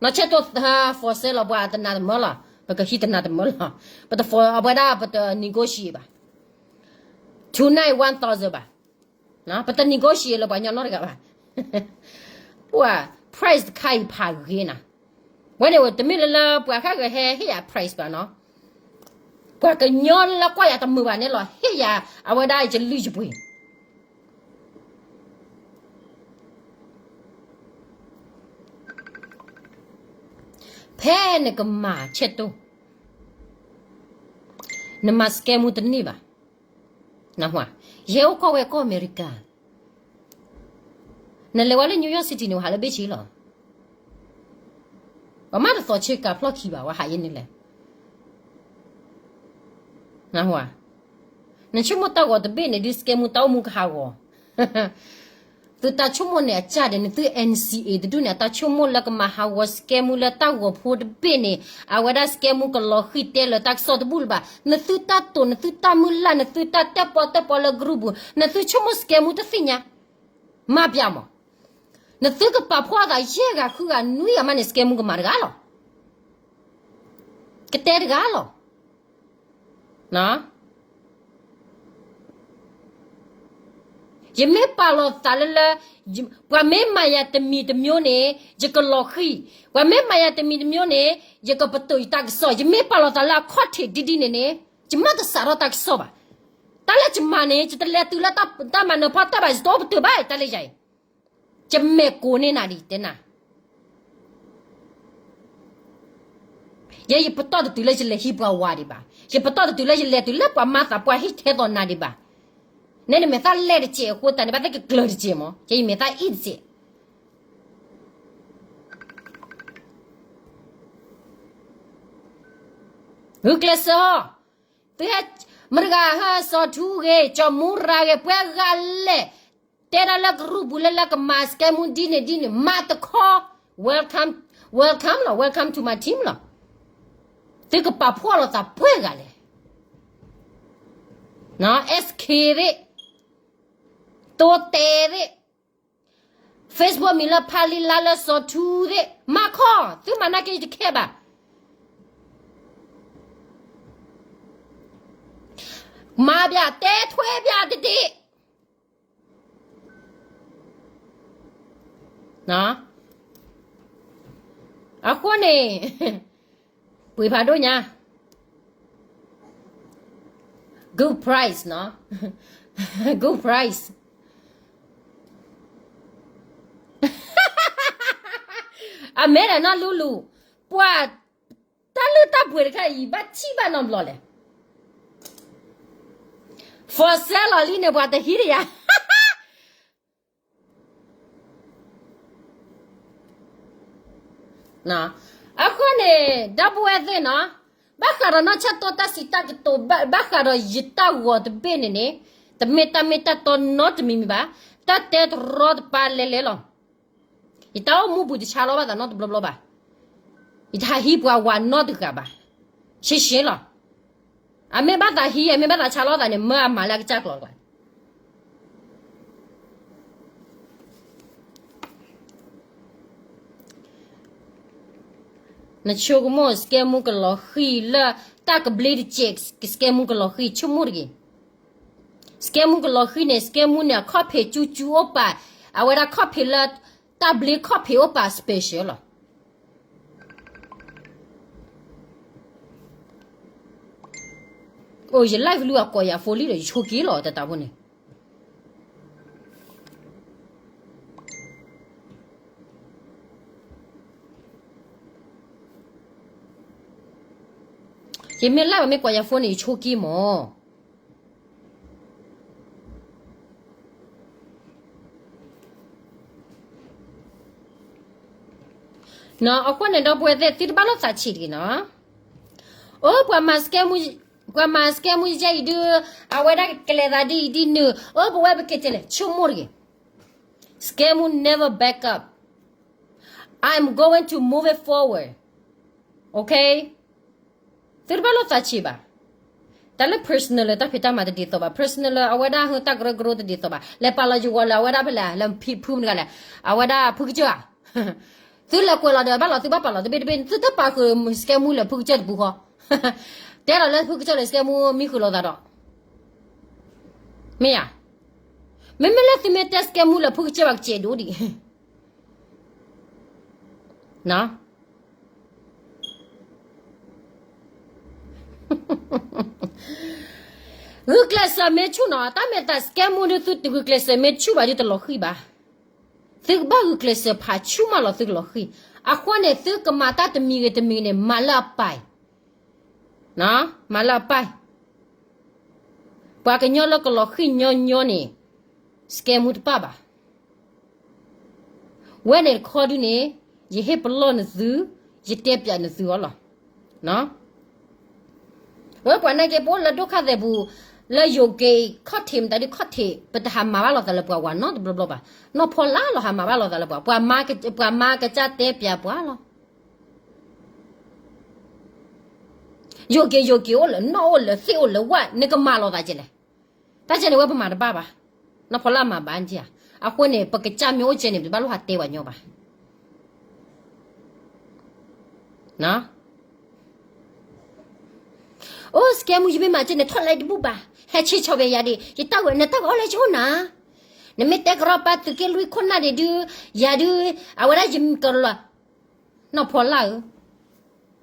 နီၢ်ဆဲးတိၢ် for sale လီၤ ပှၤတနၤတမၢလီၤ, ပကဟံးတနၤတမၢလီၤ, ပတ for အဝဲဒၣ်ပတ negotiate ဘၣ်, two nine one thousand ဘၣ်, ပတ negotiate လၢပှၤကညီနီတဂၤဘၣ်. ပှၤ price တခါအံၤဖးဂ့ၤနၤ, ဝဲန့ၣ်တမ့ၢ်လၢလၢပှၤဃၣ်ဂၤဟဲဟ့ၣ်ယၤ price ဘၣ်နီၤ, ပှၤကညီလၢကွၢ်ယၤတမုာ်ဘၣ်န့ၣ်လီၤ ဟ့ၣ်ယၤအဝဲဒၣ်ယလုၢ်ယပှ့ၤ ဖဲနကမၤဆဲးတိၢ်, နမၤ scammer တန့ၢ်ဘၣ်. ယဟဲအိၣ်ကီၢ်ဝဲကီၢ်အမဲရကၤ, နလဲၤဝဲလၢ New York City န့ၣ် ဝဲဟးလၢဘ့ၣ်ဆ့လီၤ. ပမ့ၢ်တသိးဆ့ကၤဖျီၣ်ခံဘၣ် ဝဲဟးယဲန့ၣ်လဲၣ်. နဆိကမိၣ်တၢ်ဂီၤတဘ့ၣ်န့ၣ် ဒ် scammer တၢ်အိၣ်မူကဟးဂီၤ သုတၢ်ဆိကမိၣ်န့ၣ်အကၢ်ဒီး နသု N C A တဒူၣ်န့ၣ် အတၢ်ဆိကမိၣ်လၢကမၤဟးဂီၤ scam လၢတၢ်ဂီၤဖိတဘ့ၣ်န့ၣ် အဝဲဒၣ် scam ကလီၤဃံၤတဲလၢတၢ်ကစီၣ်တဘူၣ်လၢၤဘၣ်. နသုတၢ်တိာ် နသုတၢ်မုၢ်လၢ် နသုတၢ်တဲပီတဲပီလၢ group ပူၤ နသုဆိကမိၣ် scam တသ့ၣ်ညါ မၤပျးမး. နသုကပာ်ဖှိၣ်သးယဲၢ်ဂၤဃုဂၤနွံဂၤမးန့ၣ် scam ကမၤတဂၤလီၤ. ကတဲတဂၤလီၤ. ယမ့ၢ်ပာ်လီၤသးလၢလၢ ပှၤမ့ၢ်မၤယၤတမံၤတမျိုးန့ၣ် ယကလီၤဃံၤ, ပှၤမ့ၢ်မၤယၤတမံၤတမျိုးန့ၣ် ယကပတုာ်ယတၢ်ကစီၣ်, ယမ့ၢ်ပာ်လီၤသးလၢအခီၣ်ထံးဒ်ဒ်န့ၣ်န့ၣ် ယမၤတစးထီၣ်တၢ်ကစီၣ်ဘၣ်. တၢ်လၢယမၤန့ၣ် ယတလဲၤတုၤလၢတၢ်မၤနၢၤဖီတၢ်ဘၣ် ယတအိၣ်ပတုာ်ဘၣ် တၢ်လၢယၤအံၤ ယမဲာ်ကိးန့ၢ်နၤဒံးတဲနၤ ယဲယပတီၢ်တတုၤလၢယလဲၤဟံးပှၤဝၤဒံးဘၣ်, ယပတီၢ်တတုၤလၢယလဲၤတုၤလၢပှၤမၤသးပှၢ်ဟံၣ်ထဲသိးနၤဒံးဘၣ်. နဲနမဲာ်သၣ်လဲၢ်တစဲးအဃိသတးန့ၣ် ဘၣ်သ့ၣ်ကကျၢၤတစဲးမး, ယဲယမဲာ်သၣ်အံၣ်တစဲး ဂုာ်ကျဲးစၢး, သုဟဲမတၤဂၤဟဲစီၤထူဂ့ၤ ကၠီၤမူရၤဂ့ၤ ပှၤဂၤလဲၣ်, တဲဒၣ်လၢကရူၢ်ပူၤလၢလၢကမၤ scam ဒ်န့ၣ်ဒ်န့ၣ် မၤတခီ, welcome, welcome လီၤ, welcome to my team လီၤ. သုကပာ်ဖှိၣ်လိာ်သးပှဲၤဂၤလဲၣ်, S K သ့ၣ်, တိတဲသ့ၣ်, Facebook မံၤလၢဖးလံလါလၢစီၤထူသ့ၣ် မၤခီ, သုမၤနာ်က့ယတခဲဘၣ်. မၤဘၣ်တဲထွဲဘၣ်တဒ့ၣ် အဃိန့ၣ် ပှ့ၤဖးဒိၣ်ညါ good price နီၤ good price အမဲာ်ဒီးနီၢ်လူလူ ပှၤတၢ်လုၢ်တၢ်ပှ့ၤတခါအံၤ ဘၣ်ထံၣ်ဘၣ်နီတဘျီလဲၣ် for sale လီၤလံန့ၣ် ပှၤတဟံးတယၤ အဃိန့ၣ် ဒီပုၢ်ဝဲၢ်သ့ၣ်နီၤ ဘၣ်ဃးဒီးနီၢ်ဆၣ်တိတၢ်စံးတၢ်ကတိၤ ဘၣ်ဃးဒီးယတၢ်ဂီၤတဘ့ၣ်န့ၣ်န့ၣ် တမ့ၢ်တၢ်မ့ၢ်တၢ်တီနီတမံၤမံၤဘၣ်, တၢ်တဲတရီတပါလဲၤလဲၤလီၤ. ယတၢ်အိၣ်မူပူၤတဆါလီၤဘၣ်သးနီတဘျီဘျီဘၣ်. ယတဟးဟံးပှၤဝၤနီတဂၤဘၣ်. ရှဲရှဲလီၤ. အမ့ၢ်ဘၣ်သးဟံး အမ့ၢ်ဘၣ်သးဆါလီၤသးန့ၣ် မၢအမၤလၢအကစၢ်ကျိၤတကျါ နဆိကမိၣ် scam ကလီၤဃံၤလၢတၢ်ကဘျ့တစဲး scam ကလီၤဃံၤ ဆိကမိၣ်တဂ့ၤ. scam ကလီၤဃံၤန့ၣ် scam န့ၣ် အခီၣ်ဖံးကၠူကၠူအိၣ်ပာ်, အဝဲဒၣ်ခီၣ်ဖံးလၢ တၢ်ဘျ့ခီၣ်ဖံးအိၣ်ပာ် special လီၤ. အိၣ် ယ live လူၤအကိးယၤ phone လံဒီး ယဆိက့ၤလီၤ တၢ်တၢ်ဖိန့ၣ် ယမ့ၢ် live မ့ၢ်ကိးယၤ phone န့ၣ် ယဆိက့ၤမး အဃိန့ၣ် ဒီပုၢ်ဝဲၢ်သ့ၣ် သုတဘၣ်လိာ်သးဆံးတဂ့ၤနီၤ. အိၣ် ပှၤမၤ scam ယဲအံၤဒုး အဝဲဒၣ်ကလဲၤသးဒ်အံၤဒ်နုၤ အိၣ် ပဝဲပက့ၤတဲလဲၣ် ဆိကမိၣ်တဂ့ၤ. scam never back up. I'm going to move it forward. Okay? သုတဘၣ်လိာ်သးဆံးဘၣ်. တၢ်လၢ personal လၢတၢ်ဖံးတၢ်မၤတဒ်သိးဘၣ် personal လၢအဝဲဒၣ်ဟၢတၢ်ကရၢကရိတဒ်သိးဘၣ် လဲၤပာ်လီၤယဂီၤလၢအဝဲဒၣ်ဖဲလဲၣ် လၢဖုမတၤတဂၤလဲၣ် အဝဲဒၣ်ဖုကစၢၢ်ဧါ သုလဲၤကွဲးလီၤဒီးဘၣ်လီၤသုဘၣ်ပာ်လီၤတဘ့ၣ်တဘ့ၣ် သုတပာ်ဃုာ် scam လၢဖုကစၢၢ်တပူၤဃီ တဲလီၤလၢဖုကစၢၢ်လၢ scam မံဃုာ်လိာ်သးဒီး မ့ၢ်ဧါ မ့မ့ၢ်လၢသုမ့ၢ်တဲ scam လၢဖုကစၢၢ်ဘၣ်ကစဲးဒိၣ်ဒံး ဂုာ်ကျဲးစၢးမ့ၢ်ဆူၣ်နီၤ တၢ်မ့ၢ်သး scam ဒုး သုတဂုာ်ကျဲးစၢးမ့ၢ်ဆူၣ်ဘၣ်ဒုး တလီၤဃံၤဘၣ်. သုကဘၣ်ဂုာ်ကျဲးစၢးဖးဆူၣ်မးလီၤ သုကလီၤဃံၤ. အဃိန့ၣ် သုကမၤတၢ်တမံၤဂ့ၤတမံၤန့ၣ် မၤလၢအပၢ် မၤလၢအပၢ် ပှၤကညီလၢကလီၤဃံၤညီညီန့ၣ် scam တပၣ်ဘၣ်. ဝဲန့ၣ်တခီဒုးန့ၣ် ယဟ့ၣ်ပလီၢ်နသု, ယတဲပျးနသုအီၤလီၤ. ဝဲပှၤနာ်က့ ပအိၣ်လၢဒိၣ်ခါသဲးပူၤ, လၢယိၤက့ၤခီၣ်ထံးမတၤဒုးခီၣ်ထံး ပတဟးမၤဘၣ်လိာ်သးလၢပှၤဝၤနီတဘျီဘျီဘၣ်. နီၢ်ဖီလာ်လီၤဟးမၤဘၣ်လိာ်သးလၢပှၤ, ပှၤမါကစၢ်တဲပၠးပှၤလီၤ. ယိၤက့ၤယိၤက့ၤအိၣ်လၢနီၢ်အိၣ်လၢသ့ၣ်အိၣ်လၢဝၣ် နကမၤလိာ်သးကဲလဲၣ်. တၢ်ကဲန့ၣ်ဝဲပမၤတဘၣ်ဘၣ်. နီၢ်ဖီလာ်မၤဘၣ်က့ဧါ. အဃိန့ၣ် ပကစၢ်မ့ၢ်အိၣ်ကဲန့ၣ် ပတဘၣ်လိၣ်ဟးတဲပှၤညီဘၣ်. အိၣ် စကဲမူ ယမ့ၢ်မၤကဲန့ၣ် ထီၣ်လဲတဘူၣ်ဘၣ်. ဟဲဆ့ဆီၣ်ဘၣ်ယၤဒံး ယတၢ်ဝဲ နတၢ်ဝဲအီၣ်လဲဆိနၤ. နမ့ၢ်တဲကရီပာ်သုးက့လွံၢ်ခိၣ်နၢ်ဒံးဒုး ယၤဒုး အဝဲဒၣ်ယကလီၤ နီၢ်ဖီလာ်ဧၢ,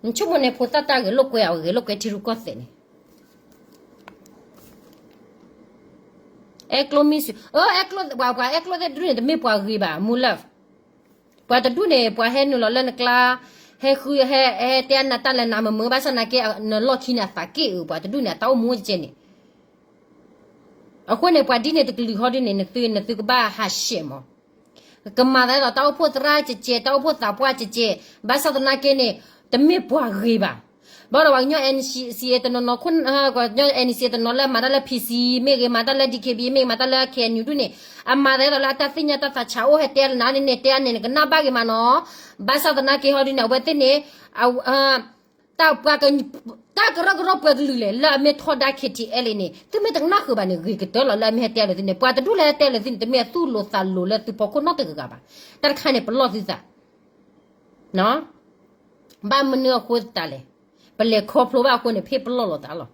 နဆိကမိၣ်န့ၣ်ဖိသၣ်တၢ်ဂဲၤလိာ်ကွဲအဂဲၤလိာ်ကွဲထံရူၢ်ကီၢ်သဲးန့ၣ် အဲၣ်ကျိမ့ၢ်စူၤ အဲၣ်ကျိ ပှၤ ပှၤအဲၣ်ကျိသ့ၣ်တဒူၣ်န့ၣ် တမ့ၢ်ပှၤဂ့ၤဘၣ် မူလၢ်. ပှၤတဒူၣ်န့ၣ် ပှၤဟဲနုာ်လီၤလၢနကျါ ဟဲဃု ဟဲ ဟဲတဲနၤတၢ်လၢနမုာ်မုာ် ဘၣ်ဆၣ်သနာ်က့ နလီၢ်ခံန့ၣ်အသးက့ၣ်အုး ပှၤတဒူၣ်န့ၣ် အတၢ်အိၣ်မူကဲန့ၣ် အဃိန့ၣ် ပှၤဒ်န့ၣ်တကလုာ်ဟီဒ်န့ၣ် နသု နသုကဘၣ်ဟးဆှဲးမး ကမၤသးဒ်သိးတၢ်အိၣ်ဖှိၣ်သရၣ်ကဲကဲ တၢ်အိၣ်ဖှိၣ်သးပှၢ်ကဲကဲ ဘၣ်ဆၣ်သနာ်က့န့ၣ် တမ့ၢ်ပှၤဂ့ၤဘၣ်. ဘၣ်ဒီးပှၤကညီ NCA တနီၤနီၤ ပှၤကညီ NCA တနီၤလၢအမၤတၢ်လၢ PC မ့ၢ်ဂ့ၤ မၤတၢ်လၢ DKBA မ့ၢ်ဂ့ၤ မၤတၢ်လၢ KNU ဒူၣ်န့ၣ် အမၤသးဒ်သိးလၢအတၢ်သ့ၣ်ညါတၢ်သးဆးအိၣ် ဟဲတဲနၤန့ၣ် တဲအန့ၣ် နကနၣ်ဘၣ်ဂ့ၤမးနီၤ. ဘၣ်ဆၣ်သနာ်က့ဟီဒ်န့ၣ် အဝဲသ့ၣ်န့ၣ် တၢ် တၢ်ကရၢကရိပှဲၤကလုာ်လဲၣ် လၢအမ့ၢ်ထီဒါ KTLA န့ၣ် သုမ့ၢ်တကနၣ်ဃုာ်ဘၣ်န့ၣ် ဂ့ၤကတၢၢ်လီၤ လၢအမ့ၢ်ဟဲတဲလၢသုန့ၣ် ပှၤတဒူၣ်လၢဟဲတဲလၢသုန့ၣ် တမ့ၢ်အသူၣ်လိၤသးလိၤလၢသုဖီခိၣ်နီတဂၤဂၤဘၣ်. တၢ်တခါန့ၣ် ပလီၢ်သုသး ဘၣ်မနုၤအဃိသတးလဲၣ်, ပလဲၤခီဖျိဘၣ်အဃိန့ၣ် ဖ့ၣ်ပလီၢ်လိာ်သးလီၤ.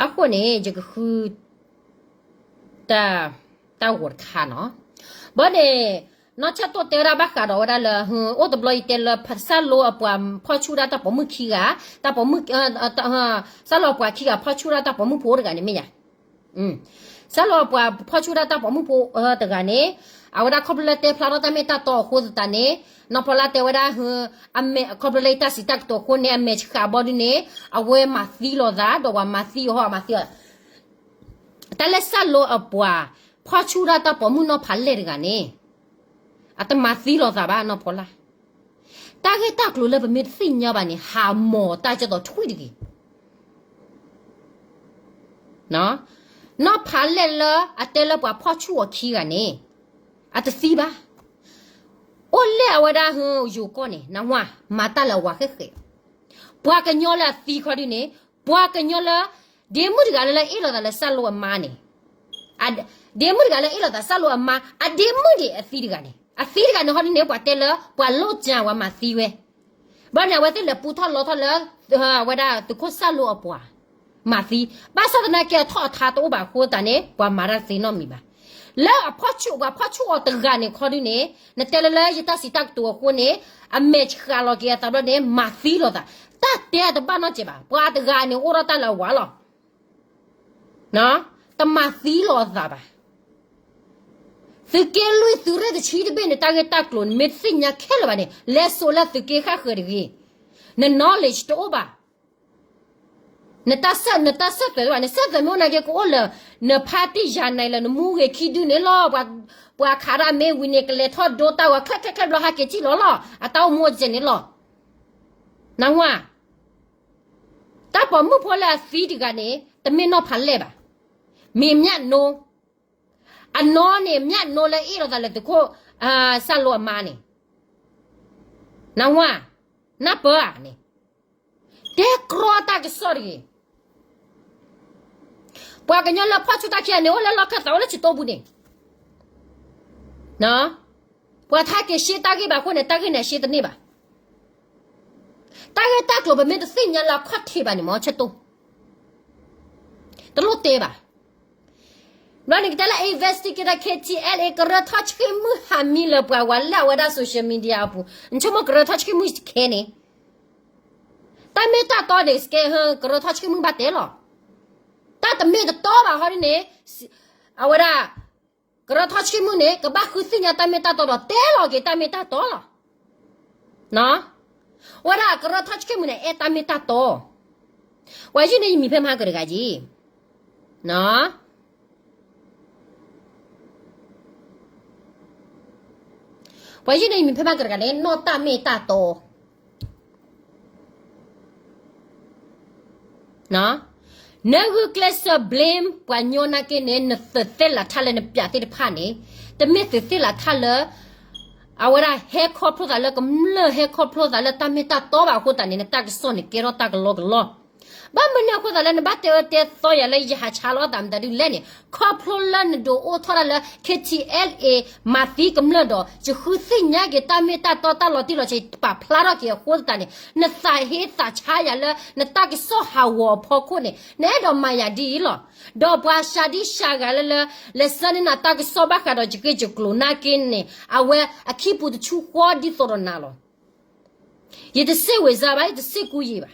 အဃိန့ၣ် ယကဃု တၢ် တၢ်ဂီၤတခါနီၤ. ဘၣ်န့ၣ် နီၢ်ဆၣ်တိၢ်တဲဝဲဒၣ်ဘၣ်ဃးဒီးဝဲဒၣ်လၢ အိၣ်တဘျီယတဲလၢ စၢ်လိအပှၤဖီၣ်ဆူၣ်ဒၣ်တၢ်ပိာ်မုၣ်ခံဂၤ, တၢ်ပိာ်မုၣ် စၢ်လိအပှၤခံဂၤဖီၣ်ဆူၣ်ဒၣ်တၢ်ပိာ်မုၣ်ဖိတဂၤန့ၣ်မ့ၢ်ယၤ စၢ်လိပှၤဖီၣ်ဆူၣ်ဒၣ်တၢ်ပိာ်မုၣ်ဖိတဂၤန့ၣ်, အဝဲဒၣ်ခီဖျိလၢတဲဖျါထီၣ်တၢ်မ့ၢ်တၢ်တီအဃိသတးန့ၣ်, နီၢ်ဖီလာ်တဲဝဲဒၣ်, အမဲာ်ခီဖျိလၢယတၢ်စံးတၢ်ကတိၤအဃိန့ၣ် အမဲာ်ဆှးဘီဒုန့ၣ်, အဝဲမၤသံလိာ်သး ဒီးပှၤမၤသံအီၤဟီ မၤသံအီၤ, တၢ်လၢစၢ်လိအပှၤဖီၣ်ဆူၣ်ဒၣ်တၢ်ပိာ်မုၣ်နီၢ်ဖးလဲၢ်တဂၤန့ၣ်, အတမၤသံလိာ်သးဘၣ်နီၢ်ဖီလာ် တၢ်ဂ့ၢ်တၢ်ကျိၤလၢပမ့ၢ်တသ့ၣ်ညါဘၣ်န့ၣ် ဟးမီၤတၢ်ကဲသိးထွံၣ်တဂ့ၤ. နီၢ်ဖးလဲၢ်လၢအတဲလၢပှၤဖီၣ်ဆူၣ်အီၤခံဂၤန့ၣ်, အတသံဘၣ်. အိၣ်လၢအဝဲဒၣ်ယိၤကီၢ်န့ၣ် နဝၤ မၤတၢ်လၢအဝၤဃဲၣ်ဃဲၣ်, ပှၤကညီလၢအသံခီဒုန့ၣ်, ပှၤကညီလၢ, ဒ့မုၣ်တဂၤလၢလၢအ့ၣ်လိာ်သးလၢစၢ်လိအမါန့ၣ် ဒ့မုၣ်တဂၤလၢအ့ၣ်လိာ်သးစၢ်လိအမါ အဒ့မုၣ်ဒံးအသံတဂၤန့ၣ် အသံတဂၤန့ၣ်ဟီဒုန့ၣ် ပှၤတဲလၢပှၤလိၣ်ကၠၢဝဲမၤသံဝဲ, ဘၣ်န့ၣ် အဝဲသ့ၣ်လဲၤပူထီၣ်လီထီၣ်လၢ, အဝဲဒၣ်သုးခိၣ်စၢ်လိအပှၤ, မၤသံ, ဘၣ်ဆၣ်သနာ်က့အထီၣ်အထါတအိၣ်ဘၣ်အဃိသတးန့ၣ် ပှၤမၤတၢ်တသ့နီတမံၤဘၣ်. လၢအဖီၣ်ဆူၣ်ပှၤဖီၣ်ဆူၣ်အီၤတဂၤန့ၣ်ခီဒုန့ၣ်, နတဲလၢလၢယတၢ်စံးတၢ်ကတိၤအဃိန့ၣ်, အမဲာ်ဆှးလီၤက့ၤအသးဘျီန့ၣ် မၤသံလိာ်သး, တၢ်တဲတဘၣ်နီတစဲးဘၣ်, ပှၤတဂၤန့ၣ်အိၣ်ထီၣ်တၢ်လၢအဝၤလီၤ တမၤသံလိာ်အသးဘၣ်. သုးက့လွံၢ်သုးရ့ၣ်တဆံတဘ့ၣ်န့ၣ် တၢ်ဂ့ၢ်တၢ်ကျိၤန့ၣ် မ့ၢ်တသ့ၣ်ညါခဲလၢာ်ဘၣ်န့ၣ် လဲၤစိာ်လၢသုးက့ဃၣ်ဃၢၤတဂ့ၤ. န knowledge တအိၣ်ဘၣ်. နတၢ်ဆၢ, နတၢ်ဆၢသွဲၣ်တဘၣ်, နဆၢသွဲၣ်မ့ၢ်အိၣ်နာ်က့ ကအိၣ်လၢ နဖါတံၢ်ယၤနၤလၢနမူဂ့ၤခံဒုန့ၣ်လီၤ. ပှၤခးဒၣ်မ့ၢ်ဝံၤန့ၣ် ကလဲၤထီၣ်ဒိတၢ်ဂီၤ ချဲၣ်ချဲၣ်ချဲၣ်ဘျီဟးက့ၤထံၣ်လီၤလီၤ. အတၢ်အိၣ်မူအကဲန့ၣ်လီၤ. နဝၤ တၢ်ပိာ်မုၣ်ဖိလၢအသံတဂၤန့ၣ် တမ့ၢ်နီၢ်ဖးလဲၢ်ဘၣ်. မ့ၢ်မၠၣ်နိ, အနီၢ်န့ၣ် မၠၣ်နိလၢအ့ၣ်လိာ်သးလၢသုးခိၣ်, စၢ်လိအမါန့ၣ်, နဝၤ, နၢ်ပၢၢ်ဧါန့ၣ်, တဲကြီတၢ်ကစီၣ်တဂ့ၤ. ပှၤကညီလၢဖီၣ်ဆူၣ်တၢ်ခံဂၤန့ၣ် အိၣ်လၢလီၢ်ခၢၣ်သးအိၣ်လၢဆံတိပူၤန့ၣ် ပှၤထါက့ၤရှဲတၢ်ဂ့ၢ်ဘၣ်အဃိန့ၣ် တၢ်ဂ့ၢ်န့ၣ်အရှဲတန့ၢ်ဘၣ်. တၢ်ဂ့ၢ်တၢ်ကျိၤပမ့ၢ်တသ့ၣ်ညါလၢအခီၣ်ထံးဘၣ်န့ၣ် မ့ၢ်ဆၢတိၢ်, တလိၣ်တဲဘၣ်. ဘျီန့ၣ်ကတဲလၢ investigator KTLA ကရၢထီၣ်ဆှံမုၢ်ဟးမံလၢပှၤဝဲလၢအဝဲဒၣ် social media အပူၤ, နဆိကမိၣ်ကရၢထီၣ်ဆှံမုၢ်ခဲန့ၣ် တၢ်မ့ၢ်တၢ်တီန့ၣ် စကဲဟၢ ကရၢထီၣ်ဆှံမုၢ်ဘၣ်တဲလီၤ. တၢ်တမ့ၢ်တတီဘၣ်ဟီဒ်န့ၣ်, အဝဲဒၣ် ကရၢထီၣ်ဆှံမုၢ်န့ၣ် ကဘၣ်ဃုသ့ၣ်ညါတၢ်မ့ၢ်တၢ်တီဒီး တဲလီၤက့ၤတၢ်မ့ၢ်တၢ်တီလီၤ. ဝဲဒၣ်ကရၢထီၣ်ဆှံမုၢ်န့ၣ် အဲၣ်တၢ်မ့ၢ်တၢ်တီ, ပှၤယုၢ်န့ၣ်ယမံၤဖဲမဟါကတဂၤက့ၤ ပှၤယုၢ်န့ၣ်ယမံၤဖဲမဟါကတဂၤန့ၣ် နီၢ်တၢ်မ့ၢ်တၢ်တီ, နဂုာ်ကျဲးစၢး blame ပှၤညီနာ်က့န့ၣ် နသုးသ့ၣ်လးထၣ်လၢနပျးသ့ၣ်တဖၣ်န့ၣ် တမ့ၢ်သုးသ့ၣ်လးထၣ်လၢ အဝဲဒၣ်ဟဲခီဖျိသးလၢကမျၢၢ် ဟဲခီဖျိသးလၢတၢ်မ့ၢ်တၢ်တီဘၣ်အဃိသတးန့ၣ် နတၢ်ကစီၣ်န့ၣ်ကဲထီၣ်တၢ်ကလီကလီ ဘၣ်မနုၤအဃိသတးလၢနဘၣ်တဲအၢတဲသီယၤလၢယဟးဆါလီၤအသးမတၤဒုလဲၣ်န့ၣ် ခီဖျိလၢနဒုးအိၣ်ထီၣ်ဒၣ်လၢ K T L A မၤသံကမျၢၢ်ဒီး ယဃုသ့ၣ်ညါက့ၤတၢ်မ့ၢ်တၢ်တီတၢ်လီၤတံၢ်လီၤဆဲး ပာ်ဖျါထီၣ်က့ၤအဃိသတးန့ၣ် နသးဟ့သးဆါယၤလၢ နတၢ်ကစီၣ်ဟးဂီၤအဖီခိၣ်န့ၣ် နအဲၣ်ဒိးမၤယၤဒ်အံၤလီၤ. ဒီးပှၤစှၤဒံစှၤဂၤလၢလၢ လဲၤဆၢန့ၢ်နတၢ်ကစီၣ်ဘၣ်ဃးဒီးယက့ၢ်ယကျိၤနာ်က့န့ၣ် အဝဲအခံပူၤတဆူဃီဒ်သိးဒီးနၤလီၤ. ယတစ့ၢ်ဝ့ၤစၢ်ဘၣ် ယတစ့ၢ်ကူယံာ်ဘၣ်.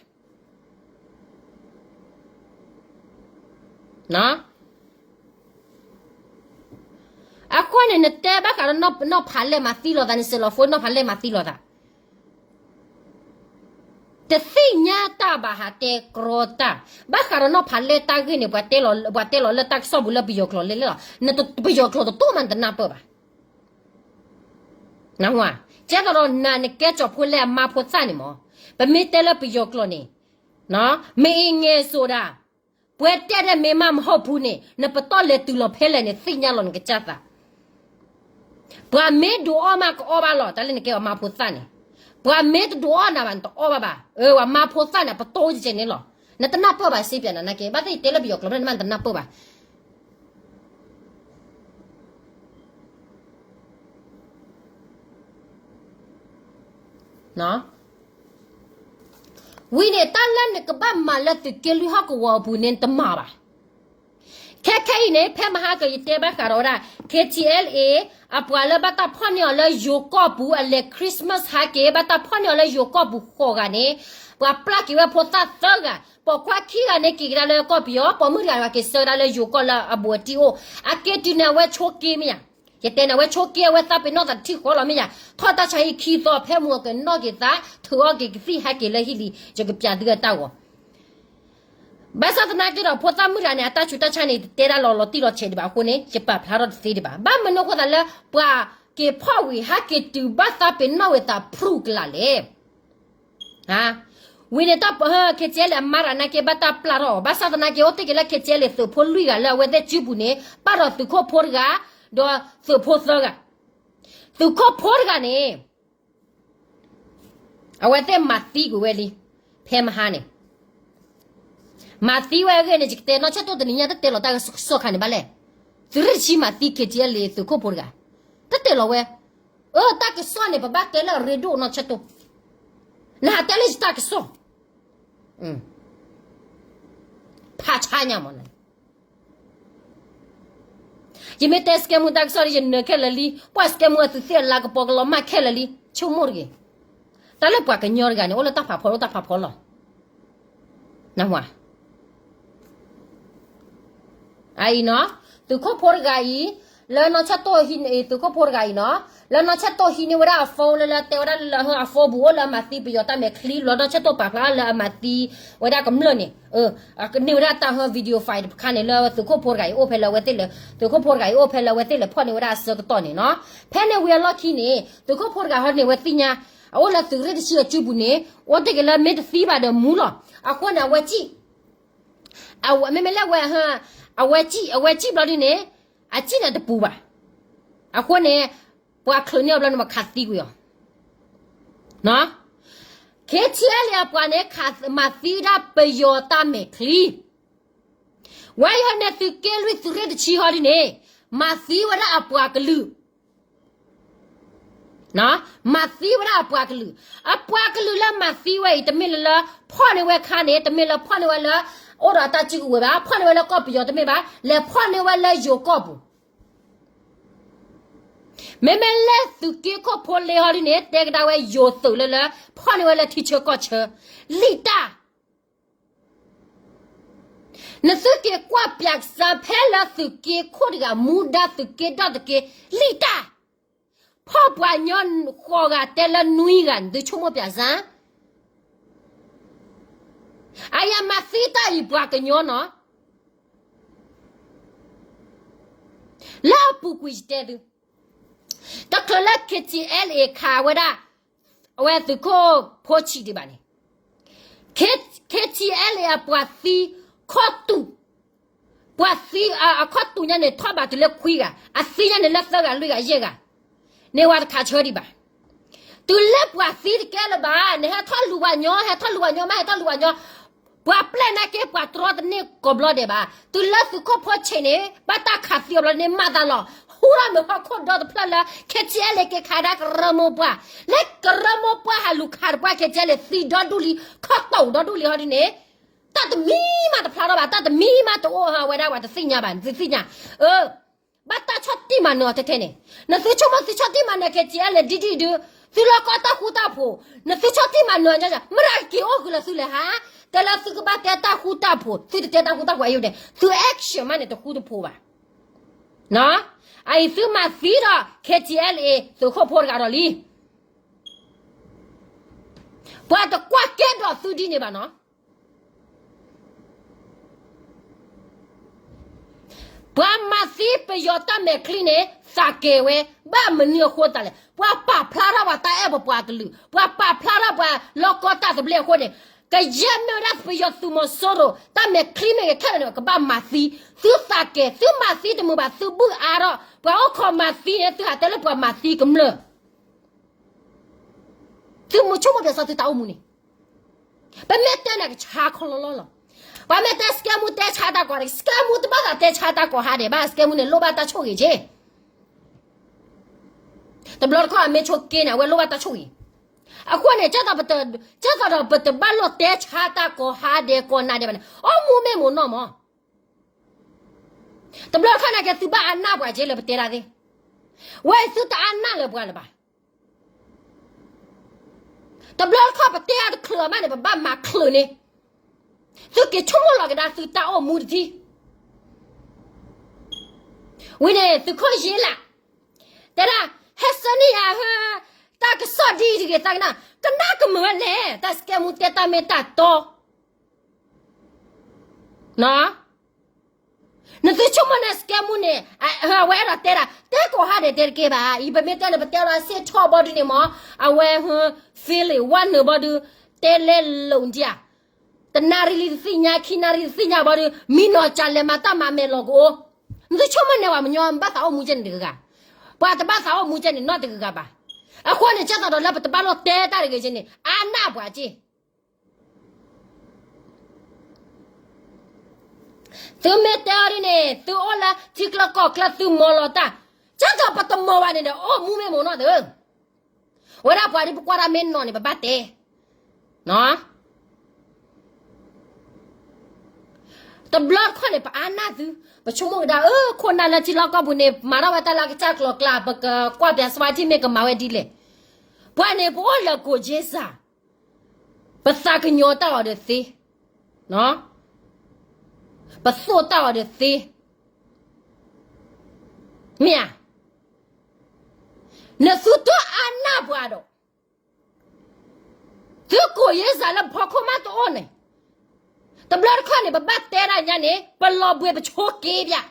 အဃိန့ၣ် နတဲဘၣ်ဃးဒီးနီၢ်ဖးလဲၢ်မၤသံလိာ်သးန့ၣ် စဲးလီၤဖိနီၢ်ဖးလဲၢ်မၤသံလိာ်သး တသ့ၣ်ညါတၢ်ဘၣ်ဟးတဲကြီတၢ် ဘၣ်ဃးဒီးနီၢ်ဖးလဲၢ်တၢ်ဂ့ၢ်န့ၣ် ပှၤတဲလီၤလၢတၢ်ကစီၣ်ပူၤလၢပယီၤကျိာ်လဲၣ်လဲၣ်လီၤ. ပယီၤကျိာ်တတိၢ်မးနတနၢ်ပၢၢ်ဘၣ်. ကဲသိးဒီးနၤနကဲကၠီၣ်ဖိလဲၣ်အမါဖိသၣ်န့ၣ်မး, ပမ့ၢ်တဲလၢပယီၤကျိာ်န့ၣ်, မ့ၢ်အံၤငဲၤစိးဒၣ်, ပှဲၤတဲာ်ဒဲးမ့ၢ်မးမဟီၣ်ပူၤန့ၣ် နပတီၢ်လဲၤတုၤလီၤဖဲလဲၣ်န့ၣ် သ့ၣ်ညါလီၤနကစၢ်သး ပှၤမ့ၢ်ဒုးအီၣ်မးကအီၣ်ဘၣ်လီၤ တၢ်လၢနကဲပှၤမါဖိသၣ်န့ၣ်, ပှၤမ့ၢ်တဒုးအီၣ်နၤဘၣ် နတအီၣ်ဘၣ်ဘၣ်, အၢ ပှၤမါဖိသၣ်န့ၣ် ပတီၢ်အိၣ်ကဲကဲန့ၣ်လီၤ, နတနၢ်ပၢၢ်ဘၣ်စ့ပၠးနၤနာ်က့ ဘၣ်သ့ၣ်ယတဲလၢပယီၤကျိာ်ဖဲန့ၣ်မး နတနၢ်ပၢၢ်ဘၣ် ဝံၤန့ၣ် တၢ်လၢနကဘၣ်မၤလၢသုးက့လွံၢ်ဟီၣ်ကဝီၤအပူၤန့ၣ် နတမၤဘၣ်. ခဲခဲအံၤန့ၣ် ဖဲမဟါကယတဲဘၣ်ဃးဒီးဝဲဒၣ် K T L A အပှၤလၢဘၣ်တၢ်ဖီၣ်န့ၢ်အီၤလၢယိၤကီၢ်ပူၤ အလဲၤ Christmas ဟဲက့ၤ ဘၣ်တၢ်ဖီၣ်န့ၢ်အီၤလၢယိၤကီၢ်ပူၤဃိးဂၤန့ၣ်, ပှၤပျၢ်က့ၤဝဲဖိသၣ်သၢဂၤ, ပိာ်ခွါခံဂၤန့ၣ်က့ၤကဒါလၢကီၢ်ပယီၤ, ပိာ်မုၣ်တဂၤန့ၣ် ပှၤက့ၤဆှၢကဒါလၢယိၤကီၢ်လၢအဘူးအတံၢ်အိၣ်, အက့ၤတုၤန့ၣ် အဝဲဆိးက့မ့ၢ်ဧါ ယတဲန့ၣ် အဝဲဆိးက့ အဝဲသးပ့ၤနီၣ်သးတထံၣ်ဃီလီၤမ့ၢ်ယါ, ထီၣ်တၢ်ဆါဟံၣ်ခံသီဖဲမုၢ်ကနီၣ်က့ၤသး ထုးအီၣ်က့ၤကသံၣ်ဟဲက့ၤလၢဟံၣ်လံ, ယကပၠးသုအတၢ်ဂီၤ. ဘၣ်ဆၣ်သနာ်က့ဒီး ဖိသၣ်မုၣ်တဂၤန့ၣ် အတၢ်ဆူးတၢ်ဆါန့ၣ် တတဲဒၣ်လီၤလီၤတံၢ်လီၤဆဲးဒံးဘၣ်အဃိန့ၣ် ယပာ်ဖျါထီၣ်တသ့ဒံးဘၣ်. ဘၣ်မနုၤအဃိသတးလၢ ပှၤက့ၤဖီၣ်ဝံၤ ဟဲက့ၤတုၤဘၣ်သးပ့ၤနီၣ်ဝဲသးဖရူၣ်ကလာ်လဲၣ် ဝံၤန့ၣ်တၢ် K T L A အမါတဂၤနာ်က့ ဘၣ်တၢ်ပျၢ်ထီၣ်အီၤ, ဘၣ်ဆၣ်သနာ်က့ အိၣ်တ့ၢ်က့ၤလၢ K T L A သုးဖိလွံၢ်ဂၤလၢအဝဲသ့ၣ်စုပူၤန့ၣ် ပၣ်ဒီးသုးခိၣ်ဖိတဂၤ, ဒီးသုးဖိသၢဂၤ, သုးခိၣ်ဖိတဂၤန့ၣ် အဝဲသ့ၣ်မၤသံကွံာ်ဝဲလံ, ဖဲမဟါန့ၣ် မၤသံဝဲအဂ့ၢ်န့ၣ် ယကတဲနီၢ်ဆၢၣ်တိၢ်တနံၤညါ တတဲလီၤတၢ်ကစီၣ်ခါန့ၣ်ဘၣ်လဲၣ်, သုးရ့ၣ်တဆံမၤသံ K T L A သုးခိၣ်ဖိတဂၤ, တတဲလီၤဝဲ, အၢ တၢ်ကစီၣ်န့ၣ် ပဘၣ်တဲလၢအရ့ဒိၣ်နီၢ်ဆၢၣ်တိၢ်, နဟးတဲလၢယတၢ်ကစီၣ် ဖးဆါညါမးန့ၣ်, ယမ့ၢ်တဲစကဲမူတၢ်ကစီၣ်ဒီး ယနၢၤခဲလၢာ်လံ, ပှၤစကဲမူအသုးသ့ၣ်အလၤကပီၤကလီၤမၢ်ခဲလၢာ်လံ, ဆိကမိၣ်တဂ့ၤ, တၢ်လၢပှၤကညီတဂၤန့ၣ် အိၣ်လၢတၢ်ဖးဖီ အိၣ်တၢ်ဖးဖီလီၤ, နၢ်ဟူဧါ အံၤနီၤ, သုးခိၣ်ဖိတဂၤအံၤ, လၢနီၢ်ဆၢၣ်တိၢ်ဟံးန့ၢ် သုးခိၣ်ဖိတဂၤအံၤနီၤ, လၢနီၢ်ဆၢၣ်တိၢ်ဟံးန့ၢ်ဝဲဒၣ်အ phone လၢလၢတဲဝဲဒၣ်လၢအ phone ပူၤအိၣ်လၢအမၤသံပယီၤတၢ်မဲာ်ချံ လီၤနီၢ်ဆၢၣ်တိၢ်ပာ်ဖျါလၢအမၤသံဝဲဒၣ်ကမျၢၢ်န့ၣ်, န့ၢ်ဝဲဒၣ်တၢ်ဟၢ video file တခါန့ၣ် လၢသုးခိၣ်ဖိတဂၤအံၤအိၣ်ဖဲလၢအဝဲသ့ၣ်လၢ, သုးခိၣ်ဖိတဂၤအံၤအိၣ်ဖဲလၢအဝဲသ့ၣ်လဲၤဖီၣ်န့ၢ်ဝဲဒၣ်အဆၢကတီၢ်န့ၣ်နီၤ, ဖဲန့ၣ်ဝံၤအလီၢ်ခံန့ၣ် သုးခိၣ်ဖိတဂၤဟီန့ၣ် အဝဲသ့ၣ်ညါ, အအိၣ်လၢသုးရ့ၣ်တဆံအစုပူၤန့ၣ် အိၣ်တ့ၢ်က့ၤလၢမ့ၢ်တသံဘၣ်ဒီးမူလီၤ, အဃိန့ၣ် အဝဲစံၣ် မ့မ့ၢ်လၢဝဲ, အဝဲစံၣ်, အဝဲစံၣ်ဘျီဒ်န့ၣ်, အစံၣ်န့ၣ်တပူၤဘၣ်, အဃိန့ၣ်, ပှၤချုးန့ၢ်အီၤဘျီန့ၣ် မၤခးသံကွံာ်အီၤ, KTLA အပှၤန့ၣ် မၤသံဝဲဒၣ်ပယီၤတၢ်မဲာ်ချံ, ဝဲယဟီန့ၣ်သုးက့လွံၢ်သုးရ့ၣ်တဆံဟီဒ်န့ၣ်, မၤသံဝဲဒၣ်အပှၤကလုာ် မၤသံဝဲဒၣ်အပှၤကလုာ်, အပှၤကလုာ်လၢမၤသံဝဲအံၤ တမ့ၢ်လၢလၢ ဖီၣ်န့ၢ်ဝဲခါန့ၣ် တမ့ၢ်လၢဖီၣ်န့ၢ်ဝဲလၢ အိၣ်ဒီးအတၢ်စုကဝဲၤဘၣ်, ဖီၣ်န့ၢ်ဝဲလၢကီၢ်ပယီၤတမ့ၢ်ဘၣ်, လဲၤဖီၣ်န့ၢ်ဝဲလၢယိၤကီၢ်ပူၤ, မ့မ့ၢ်လၢသုးက့ခိၣ်ဖိလ့ဟီဒ်န့ၣ် တဲကဒါဝဲယိၤသုးလၢလၢ ဖီၣ်န့ၢ်ဝဲလၢထံဆၢကီၢ်ဆၢ, လံၣ်တၢ် နသုက့ၤကွၢ်ပၠးကစၢ်ဖဲလၢသုးက့ခိၣ်တဂၤ မူဒါသုးက့ဒီတက့ၢ်, လံၣ်တၢ်, ဖီၣ်ပှၤကညီဃိးဂၤတဲလၢနွံဂၤ နသုဆိကမိၣ်ပၠးစၢ်, အယမၤသံတၢ်အံၤပှၤကညီနီၤ, လၢအပူၤကွံာ်ယတဲသု, တချုးလၢ KTLA ခးဝဲဒၣ် အဝဲသုးခိၣ်ဖိဆံးဒံးဘၣ်န့ၣ်, K-, KTLA အပှၤသံခီၣ်တူာ်, ပှၤသံအခီၣ်တူာ်ညါန့ၣ် ထီၣ်ဘးတုၤလၢခွံဂၤ, အသံညါန့ၣ်လၢသၢဂၤလွံၢ်ဂၤယဲၢ်ဂၤ, န့ၢ်ဝဲတခးဆၢဒံးဘၣ်. တုၤလၢပှၤသံတကဲလၢၤဘၣ်, နဟဲထီၣ်လူၤဝဲညီ, ဟဲထီၣ်လူၤဝဲညီ, မ့ၢ်ဟဲထီၣ်လူၤဝဲညီ, ပှၤပျဲၢ်နာ်က့ ပှၤတြီတန့ၢ်ကိးဘျီဒဲးဘၣ်. တုၤလၢသုးခိၣ်ဖိဆံးန့ၣ် ဘၣ်တၢ်ခးသံအဘျီန့ၣ် မၤသးလီၤ, ဟူထီၣ်မုာ်ဟီၣ်ခိၣ်ဒီတဖျၢၣ်လၢ KTLA က့ၤခးဒၣ်ကရၢမိၢ်ပှၢ်, လၢကရၢမိၢ်ပှၢ်ဟးလူၤခးတပှၢ် KTLA သံဒီဒူၣ်လံ, ခီၣ်တူာ်ဒီဒူၣ်လံဟီဒ်န့ၣ်, တၢ်တမံၤမးတဖျါထီၣ်ဘၣ်, တၢ်တမံၤမးတအိၣ်ဝဲဒၣ် ပှၤတသ့ၣ်ညါဘၣ်, နသုသ့ၣ်ညါ, အၢ ဘၣ်တၢ်ဆီၣ်တံၢ်မၤနၢၤအီၤထဲထဲန့ၣ်, နသုဆိကမိၣ်သုဆီၣ်တံၢ်မၤနၢၤ KTLA ဒ်ဒ်ဒု, သုလီၢ်ကီတၢ်ဃူတၢ်ဖိး, နသုဆီၣ်တံၢ်မၤနၢၤ, မတၤက့ၤအိၣ်ဃုာ်လၢသုလဲၣ်ဟါ, တဲလၢသုကဘၣ်တဲတၢ်ဃူတၢ်ဖိး, သုတတဲတၢ်ဃူတၢ်ဖိးအယိာ်ဒဲး, သု action မးန့ၣ်တဃူတဖိးဘၣ်. အအံၤသုမၤသံဒီး KTLA သုးခိၣ်ဖိတဂၤဒီးလံ. ပှၤတကွၢ်ကဲဒီးသုဒ်န့ၣ်ဘၣ်နီၤ. ပှၤမၤသံပယီၤတၢ်မဲာ်ချံန့ၣ် သးကဲၤဝဲ, ဘၣ်မနုၤအဃိသးလဲၣ်, ပှၤပာ်ဖျါထီၣ်ပှၤတၢ်အဲၣ်ပပှၤကလုာ်, ပှၤပာ်ဖျါထီၣ်ပှၤလီၢ်ကီတၢ်သဘျ့အဃိန့ၣ်, ကယဲၢ်မ့ၢ်ဝဲဒၣ်ပယီၤသုးမီၤစိရိၤ တၢ်မဲာ်ချံမ့ၢ်ဂ့ၤခဲလၢာ်န့ၣ် ကဘၣ်မၤသံ, သုသးကဲၤ, သုမၤသံတမုာ်ဘၣ်, သုဘုၣ်အါထီၣ်, ပှၤအိၣ်ခိးမၤသံန့ၣ် သုဟးတဲလၢပှၤမၤသံကမျၢၢ် သုမုၢ်ဆိကမိၣ်ပျဲစီသုတၢ်အိၣ်မူန့ၣ်, ပမ့ၢ်တဲန့ၣ်ကဆါခီလီလီလီၤ. ပှၤမ့ၢ်တဲစကဲမူတဲဆါတၢ်ကီး, စကဲမူတဘၣ်သးတဲဆါတၢ်ကီးဟါဒဲးဘၣ်, စကဲမူန့ၣ်လိၣ်ဘၣ်တၢ်ဆိၣ်ဂ့ၤက့ၤ. တဘျီတခီၣ်အမ့ၢ်ဆိးက့န့ၣ် အဝဲလိၣ်ဘၣ်တၢ်ဆိၣ်ဂ့ၤ. အဃိန့ၣ် ကၢ်သိးဒီးပတဘၣ်လိၣ်တဲဆါတၢ်ကီးဟါဒဲးကီးနၤဒဲးဘၣ်န့ၣ် အိၣ်မူမ့ၢ်မိၢ်နီၢ်မး. တဘျီတခီၣ်န့ၣ်က့ သုဘၣ်အါနၢ်ပှၤက့လၢပတဲဒၣ်သ့, ဝဲသုတအါနၢ်လၢပှၤလၢၤဘၣ်. တဘျီတခီၣ်ပတဲအတချုးအမးန့ၣ် ပဘၣ်မၤချုးန့ၣ်, သုက့ၤဆိကမိၣ်လီၤကဒါသုတၢ်အိၣ်မူတထံၣ်. ဝံၤန့ၣ် သုးခိၣ်ယ့လး တဲဒၣ် ဟဲဆၢန့ၢ်ယၤဟၢ တၢ်ကစီၣ်ဒ်အံၤတဂ့ၤသးကနၣ်, ကနၣ်ကမုာ်ဝဲလဲၣ်, တၢ်စကဲမူတဲတၢ်မ့ၢ်တၢ်တီ နသုဆိကမိၣ်န့ၣ် စကဲမူန့ၣ် အဝဲအဲၣ်ဒိးတဲဒၣ် တဲကိးဟါဒဲးတဲတကဲဘၣ်, အံၤပမ့ၢ်တဲန့ၣ် ပတဲလီၤစ့ၢ်ထီၣ်ဘီဒုန့ၣ်မး, အဝဲ feeling ဝဲနုာ်ဘီဒု တဲလဲလိာ်ဒံးဧါ, တနၣ်ရံၣ်လံတသ့ၣ်ညါ ခံနၣ်ရံၣ်တသ့ၣ်ညါဘီဒု မံနီၤကလဲၤမၤတၢ်မၤမဲာ်လီၤကအိၣ်, နသုဆိကမိၣ်န့ၣ်ဝဲ မညီဘၣ်သးအိၣ်မူကဲန့ၣ်တဂၤဂၤ, ပှၤတဘၣ်သးအိၣ်မူကဲန့ၣ်နီတဂၤဂၤဘၣ်. အဃိန့ၣ် ကၢ်သိးဒီးလၢပတဘၣ်လိၣ်တဲတၢ်တဂ့ၤက့န့ၣ် အါနၢ်ပှၤက့ သုမ့ၢ်တဲအီၤဒ်န့ၣ် သုအိၣ်လၢထံကျၢၢ်ကီၢ်ကျၢၢ်သုမီၤလီၤတၢ်, ကၢ်သိးပတမီၤဘၣ်န့ၣ်ဒီး အိၣ်မူမ့ၢ်မိၢ်နီၢ်သု, ဝဲဒၣ်ပှၤဒ်ပကွၢ်တၢ်မ့ၢ်နီၤန့ၣ် ပဘၣ်တဲ တဘျီတခီၣ်န့ၣ် ပအါနၢ်သု, ပဆိကမိၣ်ကဒါ အၢ ခိၣ်နၢ်လၢထံလီၢ်ကီၢ်ပူၤန့ၣ် မၤထီၣ်ဝဲတၢ်လၢအကစၢ်ကျိၤကျါ ပကကွၢ်ပၠးစှၤထံၣ်မ့ၢ်ကမၤဝဲဒ်လဲၣ်, ပှၤန့ၣ် ပအိၣ်လၢကိးက့စၢ်, ပသးကညီၤတၢ်အီၤဒီးသ့, ပသိၣ်တၢ်အီၤဒီးသ့, မ့ၢ်ဧါ, နသုတအါနၢ်ပှၤဒီး သုကိးယ့ၢ်စၢ်လၢဖီခိၣ်မးတအိၣ်န့ၣ်, တဘျီတခီၣ်န့ၣ် ပဘၣ်တဲဒၣ်ညါန့ၣ် ပလီၤဘှံးပဆိးက့ပၠး,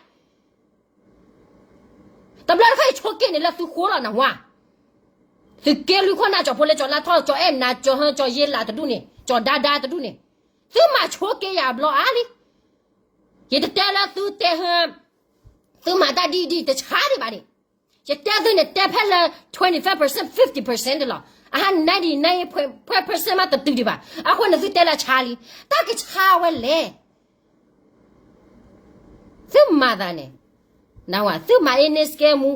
တဘျီတခီၣ်အံၤဆိးက့န့ၣ်လၢသုဃိလီၤနဝါ, သုးက့လွံၢ်ခိၣ်နၢ် ကၠီၤဖိလ့ ကၠီၤလါထီၣ် ကၠီၤအဲၣ်နၤ ကၠီၤဟၢ ကၠီၤယ့လးတဒူၣ်န့ၣ် ကၠီၤဒါဒါတဒူၣ်န့ၣ်, သုမၤဆိးက့ယၤအဘျီအါလံ. ယတတဲလၢသုတဲဟၢ, သုမၤတၢ်ဒ်ဒ်တဆါဒံးဘၣ်န့ၣ်, ယတဲသုန့ၣ် တဲဖဲလၢ twenty-five percent, fifty percent ဒၣ်လီၤ, အဟါ ninety-nine point five percent မးတတုၤဒံးဘၣ်, အဃိန့ၣ်သုတဲလၢဆါလံ, တၢ်ကဆါဝဲလဲၣ်. သုမၤသးန့ၣ်, နဝဲ သုမၤအ့န့စကဲမူ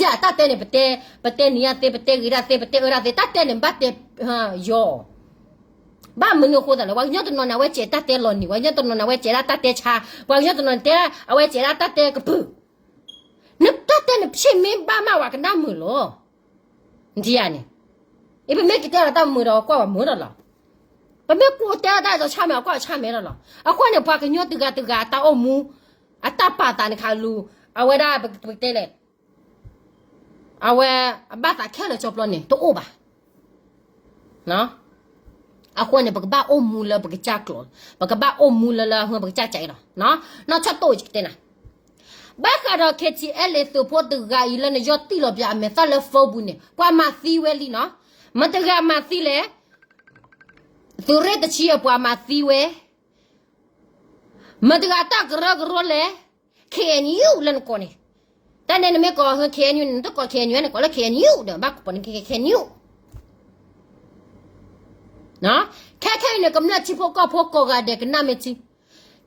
ဒ်အတၢ်တဲန့ၣ် ပတဲ, ပတဲနံၤအသ့, ပတဲဂ့ၤဒၣ်သ့, ပတဲအၢဒၣ်သ့, တၢ်တဲန့ၣ် ဘၣ်တဲ, ယီၤ, ဘၣ်မနုၤအဃိသးလဲၣ်, ပှၤကညီတနီၤန့ၣ် အဝဲစဲးတၢ်တဲလီၤနံၤ, ပှၤကညီတနီၤန့ၣ် အဝဲစဲးဒၣ်တၢ်တဲဆါ, ပှၤကညီတနီၤန့ၣ်တဲ အဝဲစဲးဒၣ်တၢ်တဲကပုာ်, နတၢ်တဲန့ၣ် ဖျ့ၣ်မ့ၢ်ဘၣ်မးဝဲကနၣ်မုာ်လီၤ. နထံၣ်ဧါန့ၣ်, အံၤပမ့ၢ်ကတဲလီၤတၢ်မုာ်ဒီး ကွၢ်ဝဲမုာ်ဒီးလီၤ. ပမ့ၢ်ကိးတဲလီၤတၢ်ဒီးဆါမဲာ် ကွၢ်ဆါမဲာ်ဒီးလီၤ. အဃိန့ၣ် ပှၤကညီတဂၤတဂၤအတၢ်အိၣ်မူ, အတၢ်ပာ်သးန့ၣ်ခါလူၤ, အဝဲဒၣ်ပကတဲလဲၣ်, အဝဲအဘၣ်သးခဲလၢာ်ကၠီပျီန့ၣ် တအိၣ်ဘၣ်. အဃိန့ၣ် ပကဘၣ်အိၣ်မူလၢပကစၢ်ကျိာ်, ပကဘၣ်အိၣ်မူလၢလၢပကစၢ်ကၢ်အံၤလီၤ. နီၢ်ဆီၣ်တိၣ်ယကတဲနၤ, ဘၣ်ဃးဒီး KTLA သုးဖိတဂၤအံၤလၢနယီၢ်တံၢ်လီၤပၠးအမဲာ်သၣ်လၢ phone ပူၤန့ၣ် ပှၤမၤသံဝဲလံနီၤ. မတၤတဂၤမၤသံလဲၣ်, သုးရ့ၣ်တဆံအပှၤမၤသံဝဲ, မတၤတဂၤတၢ်ကရၢကရိလဲၣ်, ခ့ၣ်အဲၣ်ယူၣ် လၢနကိးန့ၣ်, တၢ်န့ၣ်နမ့ၢ်ကိး ခ့ၣ်အဲၣ်ယူၣ် န့ၣ် နတကိး ခ့ၣ်အဲၣ်ယူၣ် န့ၣ် နကိးလၢ ခ့ၣ်အဲၣ်ယူၣ် ဒီး ဘၣ်ကိးန့ၣ် ခ့ၣ်အဲၣ်ယူၣ် ခဲခဲအံၤန့ၣ် ကမျၢၢ်ထံဖိကီၢ်ဖိကိးဂၤဒဲးကနၣ်မ့ၢ်ထံ,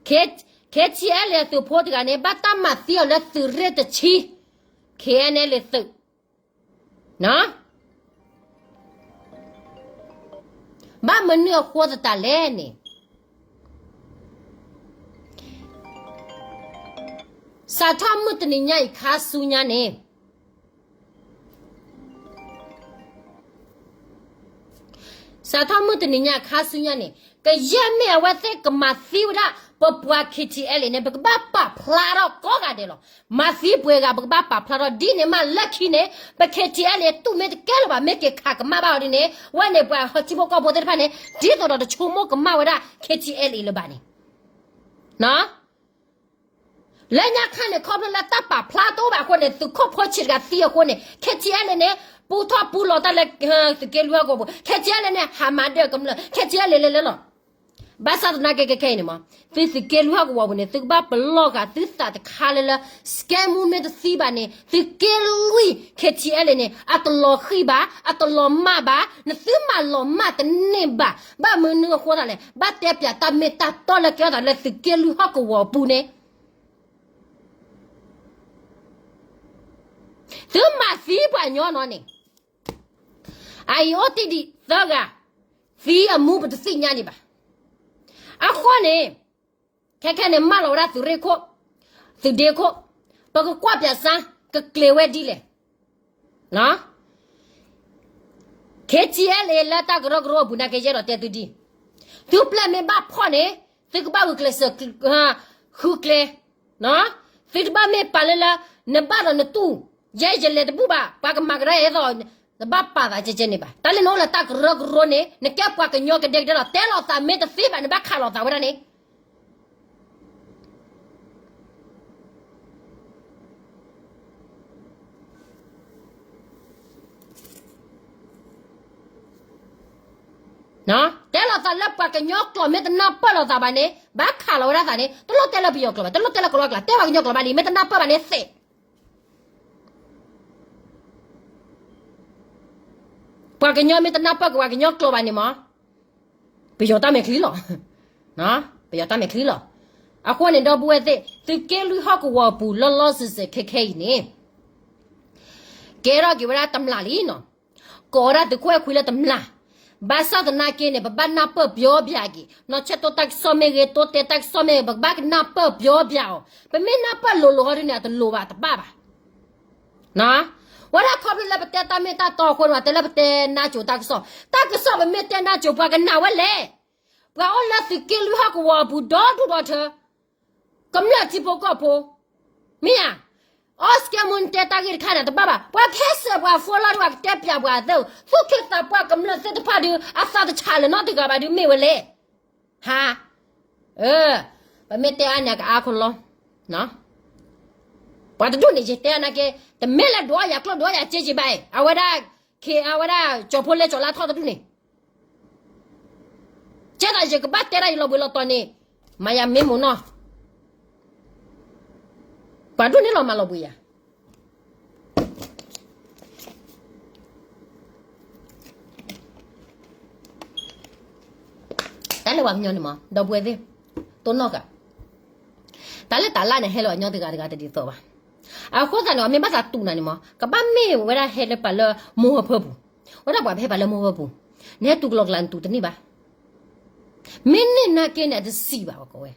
ခ့ၣ်အဲၣ်ယူၣ် သုးဖိတဂၤန့ၣ် ဘၣ်တၢ်မၤသံအီၤလၢသုးရ့ၣ်တဆံ, ခ့ၣ်အဲၣ်ယူၣ် သုး ဘၣ်မနုၤအဃိသတးလဲၣ်န့ၣ်, စးထီၣ်မုၢ်တနံၤညါအံၤခါဆူညါန့ၣ်, စးထီၣ်မုၢ်တနံၤညါခါဆူညါန့ၣ် ကယဲၢ်မ့ၢ်အဝဲသ့ၣ်ကမၤသံဝဲဒၣ် ပပှၤ ခ့ၣ်ထံအဲလ်အ့န့ၣ် ပကဘၣ်ပာ်ဖျါထီၣ်ကိးဂၤဒဲးလီၤ. မၤသံပှဲၤဂၤ ပကဘၣ်ပာ်ဖျါထီၣ်ဒ်န့ၣ်မးလၢခံန့ၣ် ပ ခ့ၣ်ထံအဲလ်အ့ တူၢ်မ့ၢ်တကဲလၢၤဘၣ် မ့ၢ်က့ၤခးကမၣ်ဘၣ်အီၤဒ်န့ၣ် ဝဲန့ၣ်ပှၤဟီၣ်ထံဖိကီၢ်ဖိသ့ၣ်တဖၣ်န့ၣ် ဒ်သိးဒီးတဆိကမိၣ်ကမၣ်ဝဲဒၣ် ခ့ၣ်ထံအဲလ်အ့ လၢၤဘၣ်န့ၣ် လၢညါခါန့ၣ် ခီဖျိလၢတၢ်ပာ်ဖျါတအိၣ်ဘၣ်အဃိန့ၣ် သုးခိၣ်ဖိဆံးတဂၤသံအဃိန့ၣ် ခ့ၣ်ထံအဲလ်အ့န့ၣ် ပူထီၣ်ပူလီၤတၢ်လၢ သုးက့လွံၢ်ဟီၣ်ကဝီၤပူၤ ခ့ၣ်ထံအဲလ်အ့န့ၣ် ဟးမၤဒၢၣ်ကမျၢၢ် ခ့ၣ်ထံအဲလ်အ့လဲၤလဲၤလီၤ. ဘၣ်ဆၣ်သနာ်က့ခဲခဲအံၤန့ၣ်မး သုသုးက့လွံၢ်ဟီၣ်ကဝီၤပူၤန့ၣ် သုကဘၣ်ပလီၢ်ဃာ်သုသးတခါလၢလၢ စကဲမူမ့ၢ်တသံဘၣ်န့ၣ် သုးက့လွံၢ် ခ့ၣ်ထံအဲလ်အ့န့ၣ် အတလီၤဃံၢ်ဘၣ် အတလီၤမၢ်ဘၣ် နသုမၤလီၤမၢ်တန့ၢ်ဘၣ်. ဘၣ်မနုၤအဃိသတးလဲၣ် ဘၣ်တဲပၠးတၢ်မ့ၢ်တၢ်တီလၢကဲထီၣ်သးလၢသုးက့လွံၢ်ဟီၣ်ကဝီၤအပူၤန့ၣ် သုမၤသံပှၤကညီနီၤန့ၣ် အအံၤအိၣ်တ့ၢ်ဒံးသၢဂၤ သံအမူပတသ့ၣ်ညါဒံးဘၣ်. အဃိန့ၣ် ခဲခဲန့ၣ် မၢလီၤဝဲဒၣ်သုးရ့ၣ်ခိၣ် သုးဒ့ခိၣ် ပကကွၢ်ပၠးစၢ် ကကျဲၤဝဲဒ်လဲၣ် ခ့ၣ်ထံအဲလ်အ့ လၢတၢ်ကရၢကရိအပူၤနာ်က့ ယအဲၣ်ဒိးတဲသုဒ် သုပျဲၢ်မ့ၢ်ဘၣ်ဖီၣ်န့ၣ် သုကဘၣ်ဂုာ်ကျဲးစၢး ဃုကျဲ သုတဘၣ်မ့ၢ်ပာ်လၢလၢ နဘၣ်ဒီးနတူၢ် ယဲယလဲၤတဘူၣ်ဘၣ် ပှၤကမၤကဒါအသိး နဘၣ်ပာ်သးကဲကဲန့ၣ်ဘၣ်. တၢ်လၢနအိၣ်လၢတၢ်ကရၢကရိန့ၣ် နကဲပှၤကညီကဒဲကဒဲလီၤ တဲလိာ်သးမ့ၢ်တသ့ဘၣ် နဘၣ်ခးလိာ်သးဝဲဒၣ်န့ၣ် တဲလိာ်သးလၢပှၤကညီကျိာ် မ့ၢ်တနၢ်ပၢၢ်လိာ်သးဘၣ်န့ၣ် ဘၣ်ခးလီၤဝဲဒၣ်သးန့ၣ် တလိၣ်တဲလၢပယီၤကျိာ်ဘၣ် တလိၣ်တဲလၢကလီကျါ တဲပှၤကညီကျိာ်ဘၣ်လံ မ့ၢ်တနၢ်ပၢၢ်ဘၣ်န့ၣ်သ့း ပှၤကညီမ့ၢ်တနၢ်ပၢၢ်က့ၤပှၤကညီကျိာ်ဘၣ်န့ၣ်မး ပယီၤတၢ်မဲာ်ချံလီၤ ပယီၤတၢ်မဲာ်ချံလီၤ. အဃိန့ၣ်ဒီပုၢ်ဝဲၢ်သ့ၣ် သုးက့လွံၢ်ဟီၣ်ကဝီၤအပူၤလီၤလီၤဆဲးဆဲးခဲခဲအံၤန့ၣ် ကဲထီၣ်က့ၤဝဲဒၣ်တမျၢ်လံနီၤ ကိးဝဲဒၣ်သုးခိၣ်အဲၣ်ခွံလၢတမျၢ် ဘၣ်ဆၣ်သနာ်က့န့ၣ် ပဘၣ်နၢ်ပၢၢ်ပျီပျးက့ၤ နီၢ်ဆဲးတိၢ်တၢ်ကစီၣ်မ့ၢ်ဂ့ၤ တိတဲတၢ်ကစီၣ်မ့ၢ်ဂ့ၤ ပကဘၣ်ကနၢ်ပၢၢ်ပျီပျးအီၤ ပမ့ၢ်နၢ်ပၢၢ်လိၤလိၤဟီဒ်န့ၣ် အတလိၤဘၣ်တဘၣ်ဘၣ် ဝဲဒၣ်ခီဖျိလၢပတဲတၢ်မ့ၢ်တၢ်တီအဃိန့ၣ် တဲလၢပတဲနါစိၤတၢ်ကစီၣ် တၢ်ကစီၣ်ပမ့ၢ်တဲနါစိၤပှၤကနၣ်ဝဲလဲၣ် ပှၤအိၣ်လၢသုးက့လွံၢ်ဟီၣ်ကဝီၤအပူၤဒီဒူၣ်ဒီထၢ ကမျၢၢ်ထံဖိကီၢ်ဖိ မ့ၢ်ဧါ အီစကဲမူနတဲတၢ်ဂ့ၢ်တခါန့ၣ် တဘၣ်ဘၣ် ပှၤခဲစၢၣ်ပှၤဖိလီၤဒ်ဝဲကတဲပၠးပှၤသ့ၣ် သူၣ်က့သးပှၢ်ကမျၢၢ်သ့ၣ်တဖၣ်ဒုး အသးတဆးလၢၤနီတဂၤဘၣ်ဒုးမ့ၢ်ဝဲလဲၣ် ဟါ ပမ့ၢ်တဲအါန့ၣ် အကအါခီလီၤ ပှၤတဒူၣ်န့ၣ် ယတဲအါနာ်က့ တမ့ၢ်လၢဒွးယၤကျိၣ်ဒွးယၤစ့က့ဘၣ် အဝဲဒၣ် ခ့ အဝဲဒၣ်ကၠီၤဖိလဲကၠီၤလါထီၣ်တဒူၣ်န့ၣ် ကဲသးယကဘၣ်တဲဒၣ်ယလီၤဘှံးလီၤတီၤန့ၣ် မၤယၤမ့ၢ်မိၢ်နီၢ် ပှၤဒိၣ်န့ၣ်လီၤမၤလီၤဘှံးယၤ တၢ်လၢပှၤကညီန့ၣ်မး ဒီပုၢ်ဝဲၢ်သ့ၣ် တိၢ်နီၣ်ဃာ် တၢ်လၢတၢ်လၢန့ၣ် ဟဲလီၤအညီတဂၤတဂၤတဒ်သိးဘၣ်. အဃိသတးန့ၣ် မ့ၢ်ဘၣ်သးတူၢ်နၤန့ၣ်မး ကဘၣ်မ့ၢ်ဝဲဒၣ်ဟဲလၢပှၤလၢမိၢ်ဟၢဖၢပူၤ, ဝဲဒၣ်ပှၤပဟဲပှၤလၢမိၢ်ဟၢဖၢပူၤ, နဟဲတူၢ်ကလီကလီနတူၢ်တန့ၢ်ဘၣ်. မ့ၢ်န့ၢ်နာ်က့န့ၣ် အတစံးဘၣ်ဝဲကိးဝဲ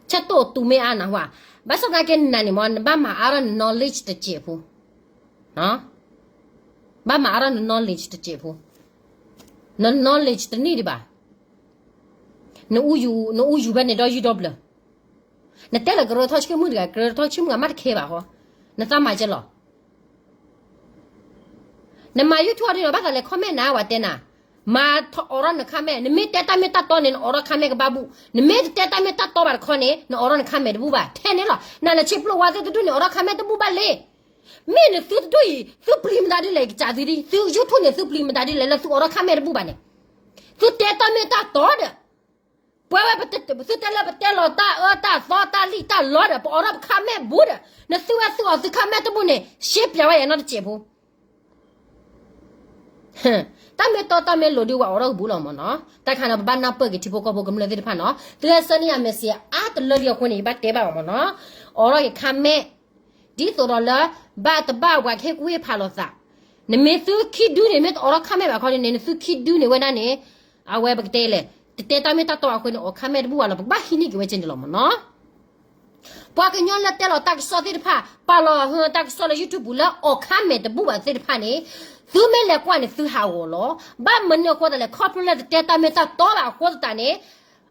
ဆၢတိၢ်တူၢ်မ့ၢ်အါနၤဝဲ, ဘၣ်ဆၣ်သနာ်က့နၤန့ၣ်မး နဘၣ်မၤအါထီၣ်န knowledge တစဲးဖိ, ဘၣ်မၤအါထီၣ်န knowledge တစဲးဖိ, န knowledge တန့ၢ်ဒံးဘၣ်, နအူယူၤဖဲန့ၣ်ဒီယုၢ်ဒီဘျၢ, နတဲလၢကရၢထီၣ်ဆံမုၢ်တဂၤ ကရၢထီၣ်ဆံမုၢ်ဂၤမးတခဲဘၣ်ဃီ, နသးမၤကဲလီၤ. နမၤ YouTube ဒ်န့ၣ် ဘၣ်သးလဲၤ comment နၤ ဝဲတဲနၤ, မၤထီၣ်အိးထီၣ်န comment, နမ့ၢ်တဲတၢ်မ့ၢ်တၢ်တီန့ၣ် နအိးထီၣ် comment ကဘၣ်ဘူၣ်, နမ့ၢ်တတဲတၢ်မ့ၢ်တၢ်တီဘၣ်တခီန့ၣ် နအိးထီၣ်န comment တဘူၣ်ဘၣ်, ထဲန့ၣ်လီၤ. နလၢဆံးပျိဝါသ့ၣ်တဒူၣ်န့ၣ် အိးထီၣ် comment တဘူၣ်ဘၣ်လံ. မ့ၢ်န့ၣ်သုတဒူၣ်အံၤ သုပျံၤမတၤဒ်လဲၣ် ကစၢ်သုဒ် သု YouTube န့ၣ် သုပျံၤမတၤဒ်လဲၣ် လၢသုအိးထီၣ် comment တဘူၣ်ဘၣ်န့ၣ်, သုတဲတၢ်မ့ၢ်တၢ်တီဒီး ပဝဲဝဲ သုတဲလၢပတဲလီၤတၢ်အၢတၢ်သီတၢ်လံၣ်တၢ်လီဒီး ပအိးထီၣ်ပ comment ဘူၣ်ဒီး နသုဝဲသုအိးသု comment တဘူၣ်န့ၣ် ရှင်းပြဝဲယၤနီတစဲးဖိ တၢ်မ့ၢ်တီတၢ်မ့ၢ်လိၤဒ်ဝဲအိးထီၣ်ကဘူၣ်လီၤမ့ၢ်နီၤ. တၢ်ခါန့ၣ် ပဘၣ်နၢ်ပၢၢ်က့ၤထံဖိကီၢ်ဖိကမျၢၢ်သ့ၣ်တဖၣ်နီၤ. သုဟဲဆၢန့ၢ်ယၤ message အါတလၢလံအဃိန့ၣ် ယဘၣ်တဲဘၣ်အီၤမ့ၢ်နီၤ. အိးထီၣ်က့ၤ comment ဒ်သိးဒီးလၢ ဘၣ်တဘၣ်ပှၤကဟ့ၣ်ကူၣ်ဟ့ၣ်ဖးလိာ်သး, နမ့ၢ်သုခံဒုန့ၣ် မ့ၢ်တအိးထီၣ် comment ဘၣ်ခီဒ်န့ၣ် နသုခံဒုန့ၣ်ဝဲဒၣ်န့ၣ် အဝဲပကတဲလဲၣ် တတဲတၢ်မ့ၢ်တၢ်တီအဃိန့ၣ် အိး comment တဘူၣ်ဘၣ်လီၤ ပကဘၣ်ဟံးန့ၢ်က့ၤဝဲက့န့ၣ်လီၤမ့ၢ်နီၤ. ပှၤကညီလၢတဲလီၤတၢ်ကစီၣ်သ့ၣ်တဖၣ် ပာ်လီၤတၢ်ကစီၣ်လၢ YouTube ပူၤလၢအိး comment တဘူၣ်ဘၣ်သ့ၣ်တဖၣ်န့ၣ် သုမ့ၢ်လဲၤကွၢ်န့ၣ် သုဟးဂီၤလီၤ. ဘၣ်မနုၤအဃိသတးလဲၣ် ခီဖျိလၢတတဲတၢ်မ့ၢ်တၢ်တီဘၣ်အဃိသတးန့ၣ်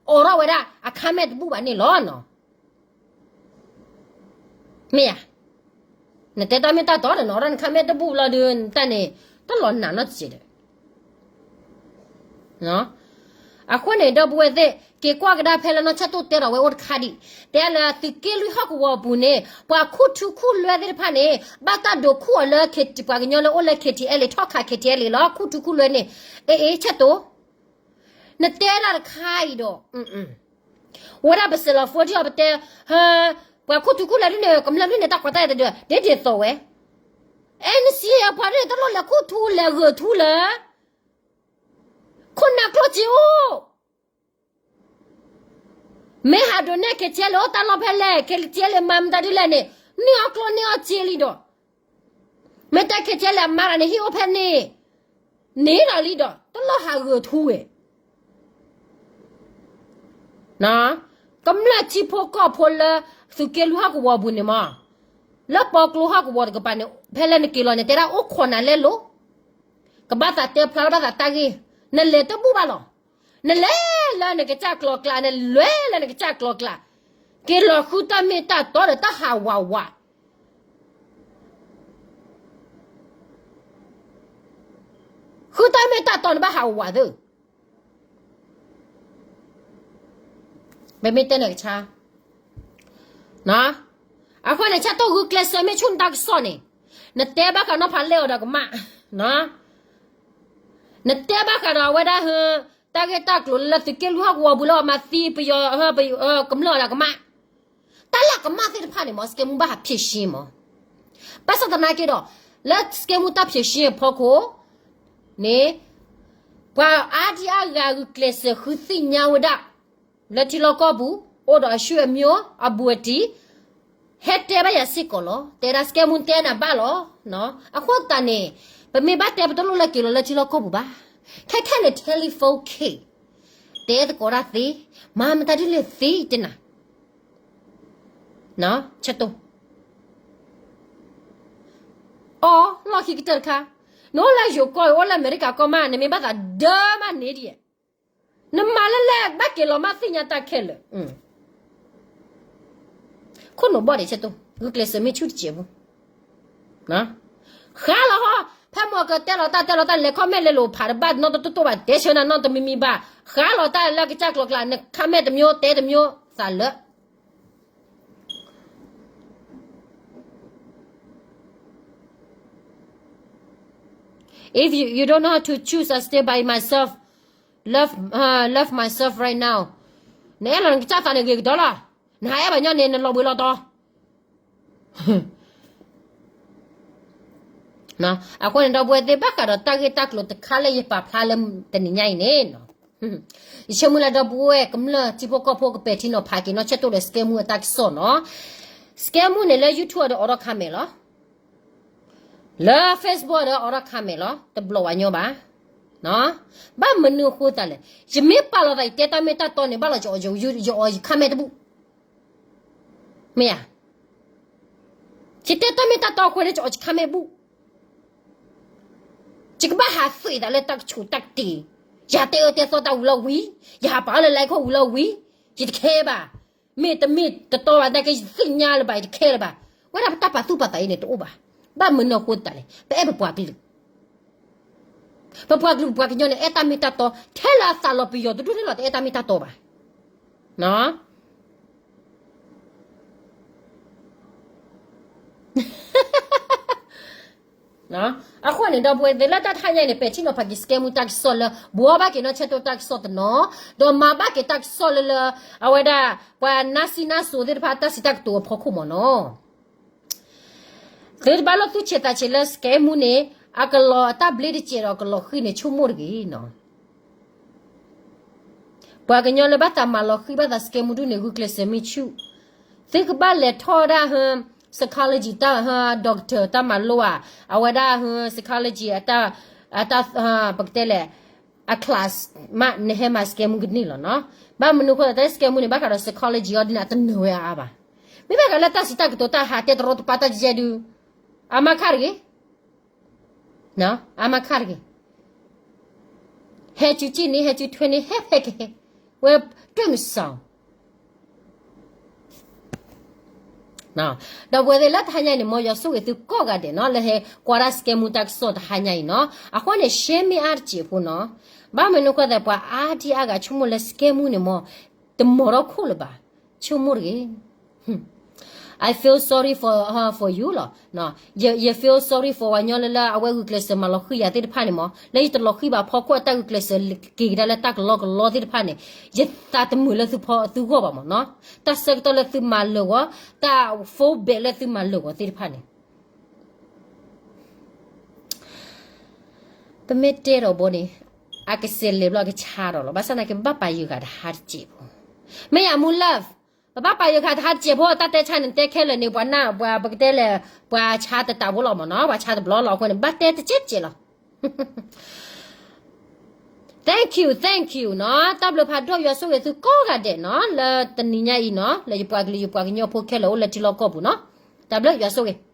အိးထီၣ်ဝဲဒၣ်အ comment တဘူၣ်ဘၣ်န့ၣ်လီၤနီၤ. မ့ၢ်ဧါ, နတဲတၢ်မ့ၢ်တၢ်တီဒီး နအိးထီၣ်န comment တဘူၣ်လီၤဒီး တၢ်န့ၣ် တလီၤနာ်နီတစဲးဒီး အဃိန့ၣ် ဒီပုၢ်ဝဲၢ်သ့ၣ် က့ၤကွၢ်ကဒါဖဲလၢနီၢ်ဆၢၣ်တိၣ်တဲဒီးဝဲအိၣ်တခါဒံး, တဲလၢသုးက့လွံၢ်ဟီၣ်ကဝီၤအပူၤန့ၣ် ပှၤခူၣ်ထူခူၣ်လွဲသ့ၣ်တဖၣ်န့ၣ် ဘၣ်တၢ်ဒိးခူၣ်အီၤလၢ ပှၤကညီလၢအိၣ်လၢ K T L ထီၣ်ခး K T L လီၤ ခူၣ်ထူခူၣ်လွဲန့ၣ်, အ့ အ့ ဆၢၣ်တိၣ်, နတဲဒၣ်တခါအံၤဒီး ဝဲဒၣ်ပစဲးလီၤဖိထံအီၤပတဲ, ပှၤခူၣ်ထူခူၣ်လွဲဒ်န့ၣ် ကမျၢၢ်ဒ်န့ၣ် တၢ်ကွၢ်တၢ်အဲၣ်တဒုး ဒ်ဒ်သိးဝဲ, အဲ နစံးယၤပှၤဒ်န့ၣ် တလိၣ်လဲၤခူၣ်ထူလဲၤဂၢၢ်ထူလၢ ခိၣ်နၢ်ကျိၣ်စ့အိၣ်, မ့ၢ်ဟးဒိးနဲၣ် K T L အိၣ်တၢ်လီၢ်ဖဲလဲၣ် K T L မၤမတၤဒ်လဲၣ်န့ၣ် န့ၢ်အီၣ်ကျိၣ်န့ၢ်အီၣ်စ့လံဒီး, မ့ၢ်တဲ K T L အမါတဂၤန့ၣ် ဟံၣ်အိၣ်ဖဲန့ၣ် န့ၢ်ဒီးလံဒီး တလိၣ်ဟးဂၢၢ်ထူဝဲ ကမျၢၢ်ထံဖိကီၢ်ဖိလၢ သုးက့လွံၢ်ဟီၣ်ကဝီၤပူၤန့ၣ်မး, လၢပီကျိဟီၣ်ကဝီၤတကပၤန့ၣ် ဖဲလၢနက့ၤလီၤန့ၣ် တဲဒၣ်အိၣ်ခိးနၤလဲလိာ်, ကဘၣ်သးတဲဖျါလၢဘၣ်သးတၢ်ဂ့ၢ်, နလဲၤတဘူၣ်ဘၣ်လီၤ, နလဲၤလၢနကစၢ်ကျီၤကျါ, နလဲၤလၢနကစၢ်ကျီၤကျါ, က့ၤလီၤဃုတၢ်မ့ၢ်တၢ်တီဒီးတၢ်ဟးဝးဝး ဃုတၢ်မ့ၢ်တၢ်တီန့ၣ်ဘၣ်ဟးဝးသ့, ပမ့ၢ်တဲန့ၣ်ကဆါ, အဃိန့ၣ် ဆၢတိၢ်ဂုာ်ကျဲးစၢးမ့ၢ်ဆူၣ်နတၢ်ကစီၣ်န့ၣ်, နတဲဘၣ်ဃးနီၢ်ဖးလဲၢ်အီၤဒီးကမၣ်, နတဲဘၣ်ဃးဒီးအဝဲဒၣ် တၢ်ဂ့ၢ်တၢ်ကျိၤလၢသုးက့လွံၢ်ဟီၣ်ကဝီၤပူၤလၢအမၤသံပယီၤ ကမျၢၢ်အီၤဒီးကမၣ်, တၢ်လၢအကမၣ်သ့ၣ်တဖၣ်န့ၣ်မး စကဲမူဘၣ်ဟးဖြေရှင်းမး, ဘၣ်ဆၣ်သနာ်က့ဒီး လၢစကဲမူတၢ်ဖြေရှင်းအဖီခိၣ်န့ၣ် ပှၤအါဒံအါဂၤဂုာ်ကျဲးစၢးဃုသ့ၣ်ညါဝဲဒၣ် လၢထံလီၢ်ကီၢ်ပူၤ အိၣ်ဒီးအဆွေမျိုး အဘူးအတံၢ် ဟဲတဲဘၣ်ယၤစ့ၢ်ကီးလီၤ. တဲဒၣ်စကဲမူတဲနၤဘၣ်လီၤ. အဃိသတးန့ၣ် ပမ့ၢ်ဘၣ်တဲပတလိၣ်လၢက့ၤလီၤလၢထံလီၢ်ကီၢ်ပူၤဘၣ်. ခဲခဲန့ၣ် telephone ခဲ တဲသကိးတၢ်သ့, မၤမတၤဒ်လဲၣ်သ့တဲနၤ ဆၢတိၢ် အီ လီၢ်ခံကတၢၢ်တခါ, နအိၣ်လၢယိၤကီၢ် အိၣ်လၢအမဲရကၤကီၢ်မး နမ့ၢ်ဘၣ်သးဒၢမးန့ၣ်ဒ်, နမၤလၢလဲၣ် ဘၣ်က့ၤလီၤမးသ့ၣ်ညါတၢ်ခဲလၢာ်, ခိၣ်နူာ်ဘီၣ်ဒံးဆၢတိၢ် ဂုာ်ကျဲးစၢးမ့ၢ်ဆူၣ်တစဲးဖိ, ဃါလီၤဟီ, ဖဲမီၢ်ကတဲလီၤတၢ်တဲလီၤတၢ်လဲၤ comment လဲၤလိာ်ဖးတဘၣ်နီတတိတိၢ်ဘၣ် တဲဆၢနၤနီတမံၤမံၤဘၣ်, ဃါလီၤတၢ်လၢကစၢ်ကျီၤကျါ န comment တမျိုး တဲတမျိုးသးလၢ If you, you don't know how to choose, I stay by myself. Love, uh, love myself right now. နအဲၣ်လီၤနကစၢ်သးန့ၣ်ဂ့ၤကဒီးလီၤ. နဟးအဲၣ်ဘၣ်ညီန့ၣ် နလီၤဘှံးလီၤတီၤ အဃိန့ၣ် ဒီပုၢ်ဝဲၢ်သ့ၣ် ဘၣ်ဃးဒီးတၢ်ဂ့ၢ်တၢ်ကျိၤတခါလၢယပာ်ဖျါလၢတနံၤညါအံၤန့ၣ်, ယဆၢမုၢ်လၢ် ဒီပုၢ်ဝဲၢ်ကမျၢၢ်ထံဖိကီၢ်ဖိ ကပဲာ်ထံနီၤဖးက့ၤနီၢ်ဆၢတိၢ်ဒီး စကဲမူအတၢ်ကစီၣ်နီၤ. စကဲမူန့ၣ်လၢ YouTube ဒီးအိးထီၣ် comment လီၤ. လၢ Facebook ဒီးအိးထီၣ် comment လီၤ. တဘျီးဝဲညီဘၣ်. ဘၣ်မနုၤအဃိသတးလဲၣ်. ယမ့ၢ်ပာ်လီၤသး ယတဲတၢ်မ့ၢ်တၢ်တီန့ၣ် ဘၣ်လီၤယအီၤ ယ comment တဘူၣ် မ့ၢ်ဧါ. ယတဲတၢ်မ့ၢ်တၢ်တီအဃိန့ၣ် ယအီၤယ comment ဘူၣ်. ယကဘၣ်ဟးသွံၣ်သးလၢတၢ်ကဆူးတၢ်ကတ့ၢ်, ယဟးတဲအၢတဲသီတၢ်ဝံၤလီၤဝံၤ, ယဟးပာ်အီၤလၢ like ဝံၤလီၤဝံၤ, ယတခဲဘၣ်. မ့ၢ်တမ့ၢ်တတီဘၣ် သနာ်က့ ယသ့ၣ်ညါလၢၤဘၣ် ယတခဲလၢၤဘၣ်. ဝဲဒၣ်ပတၢ်ပာ်သူၣ်ပာ်သးအံၤန့ၣ် တအိၣ်ဘၣ်. ဘၣ်မနုၤအဃိသတးလဲၣ်. ပအဲၣ်ပပှၤကလုာ် ပပှၤကလုာ် ပပှၤကညီန့ၣ် အဲၣ်တၢ်မ့ၢ်တၢ်တီ, ထဲလၢအသးလီၤပယီၤတဒူၣ်န့ၣ်လီၤ တအဲၣ်တၢ်မ့ၢ်တၢ်တီဘၣ်. အဃိန့ၣ်ဒီပုၢ်ဝဲၢ်သ့ၣ်လၢတၢ်တဟါညါအံၤန့ၣ် ပဲာ်ထံနီၤဖးက့ၤ scam မူတၢ်ကစီၣ်လၢ ဘှီဘၣ်က့ၤနီၢ်ဆၢတိၢ်တၢ်ကစီၣ်တနီၤ, ဒီးမၤဘၣ်က့ၤတၢ်ကစီၣ်လၢလၢ အဝဲဒၣ် ပှၤနါစံနါစိၤသ့ၣ်တဖၣ်တၢ်စံးတၢ်ကတိၤအဖီခိၣ်မ့ၢ်နီၤ. သုတဘၣ်လိၣ်သူၣ်ဆံးသးဆံးလၢ scam မူန့ၣ် အကလီၤအတၢ်ဘျ့တစဲးဒီးကလီၤဃံၤန့ၣ် ဆိကမိၣ်တဂ့ၤနီၤ. ပှၤကညီလၢဘၣ်သးမၤလီၤဃံၤဘၣ်သး scam မူဒူၣ်န့ၣ် ဂုာ်ကျဲးစၢးမ့ၢ်ဆူၣ်, သုကဘၣ်လဲၤထီၣ်ဝဲဒၣ်ဟၢ psychology တၢ်ဟၢ doctor တၢ်မၤလိဧါ, အဝဲဒၣ်ဟၢ psychology အတၢ် အတၢ် ပကတဲလဲၣ် အ class မး နဟဲမၤ scam မူကန့ၢ်လီၤနီၤ. ဘၣ်မနုၤအဃိသတး တၢ် scam မူန့ၣ် ဘၣ်ဃးဒီး psychology အီၤဒ်န့ၣ် အတနၢၤဝဲအါအါဘၣ်. မ့ၢ်ဘၣ်ဃးလၢတၢ်စံးတၢ်ကတိၤတၢ်ဟးတဲတရီတပါတၢ်ကဲဒုး အမါခါတဂ့ၤ အမါခါတဂ့ၤ, ဟဲကၠူကၠံၣ်န့ၣ် ဟဲကၠူထွဲန့ၣ် ဟဲဖဲကဟဲ, ဝဲတွဲၣ်မုၢ်စီၤ ဒီပုၢ်ဝဲၢ်သ့ၣ်လၢတဟါညါအံၤန့ၣ် မ်ယွၤဆိၣ်ဂ့ၤသုကိးဂၤဒဲးနီၤ လၢဟဲကွၢ်တၢ် scam မူတၢ်ကစီၣ်တဟါညါအံၤနီၤ, အဃိန့ၣ် share မ့ၢ်အါတစဲးဖိနီၤ, ဘၣ်မနုၤအဃိသတး ပှၤအါဒံအါဂၤဆိကမိၣ်လၢ scam မူန့ၣ်မ့ၢ် တမီၤထီၣ်ခိၣ်လၢၤဘၣ်, ဆိကမိၣ်တဂ့ၤ I feel sorry for, for you လီၤ. ယ feel sorry for ပှၤကညီလၢလၢအဝဲဂုာ်ကျဲးစၢးမၤလီၤဃံၤယၤသ့ၣ်တဖၣ်န့ၣ်မ့ၢ် လၢယတလီၤဃံၤဘၣ်ဖီခိၣ် အတၢ်ဂုာ်ကျဲးစၢးက့ၤကဒါလၢတၢ်ကလီကလီသ့ၣ်တဖၣ်န့ၣ် ယသးတမုာ်လၢသုဖီသုဂီၢ်ဘၣ်မ့ၢ်နီၤ, တၢ်ဆၢကတီၢ်လၢသုမၤလၢာ်ဂီၤ, တၢ် feel bad လၢသုမၤလၢာ်ဂီၤသ့ၣ်တဖၣ်န့ၣ် ပမ့ၢ်တဲဒီးဘီန့ၣ် အကစဲးလဲၤဘျီအကဆါဒီးလီၤ. ဘၣ်ဆၣ်သနာ်က့ ပဘၣ်ပာ်ယုၢ်ဃာ်တဟါတစဲးဖိ, မ့ၢ်ယၤမူ love, ပဘၣ်ပာ်ယုၢ်ဃာ်တဟါတစဲးဖိ, တၢ်တဲဆါန့ၣ် တဲခဲလၢာ်န့ၣ် ပှၤနၢ်ပှၤ ပကတဲလဲၣ် ပှၤဆါတတးဖိလီၤမ့ၢ်နီၤ, ပှၤဆါတဘျီလီၤအဃိန့ၣ် ဘၣ်တဲတစဲးတစဲးလီၤ. Thank you, thank you နီၤ, တၢ်ဘျုးဖးဒိၣ် ယွၤဆိၣ်ဂ့ၤသုကိးဂၤဒဲးနီၤ, လၢတနံၤညါအံၤနီၤ လၢယပှၤကလုာ်ယပှၤကညီဖိခဲလၢာ်အိၣ်လၢထံလီၢ်ကီၢ်ပူၤနီၤ, တၢ်ဘျုးယွၤဆိၣ်ဂ့ၤ.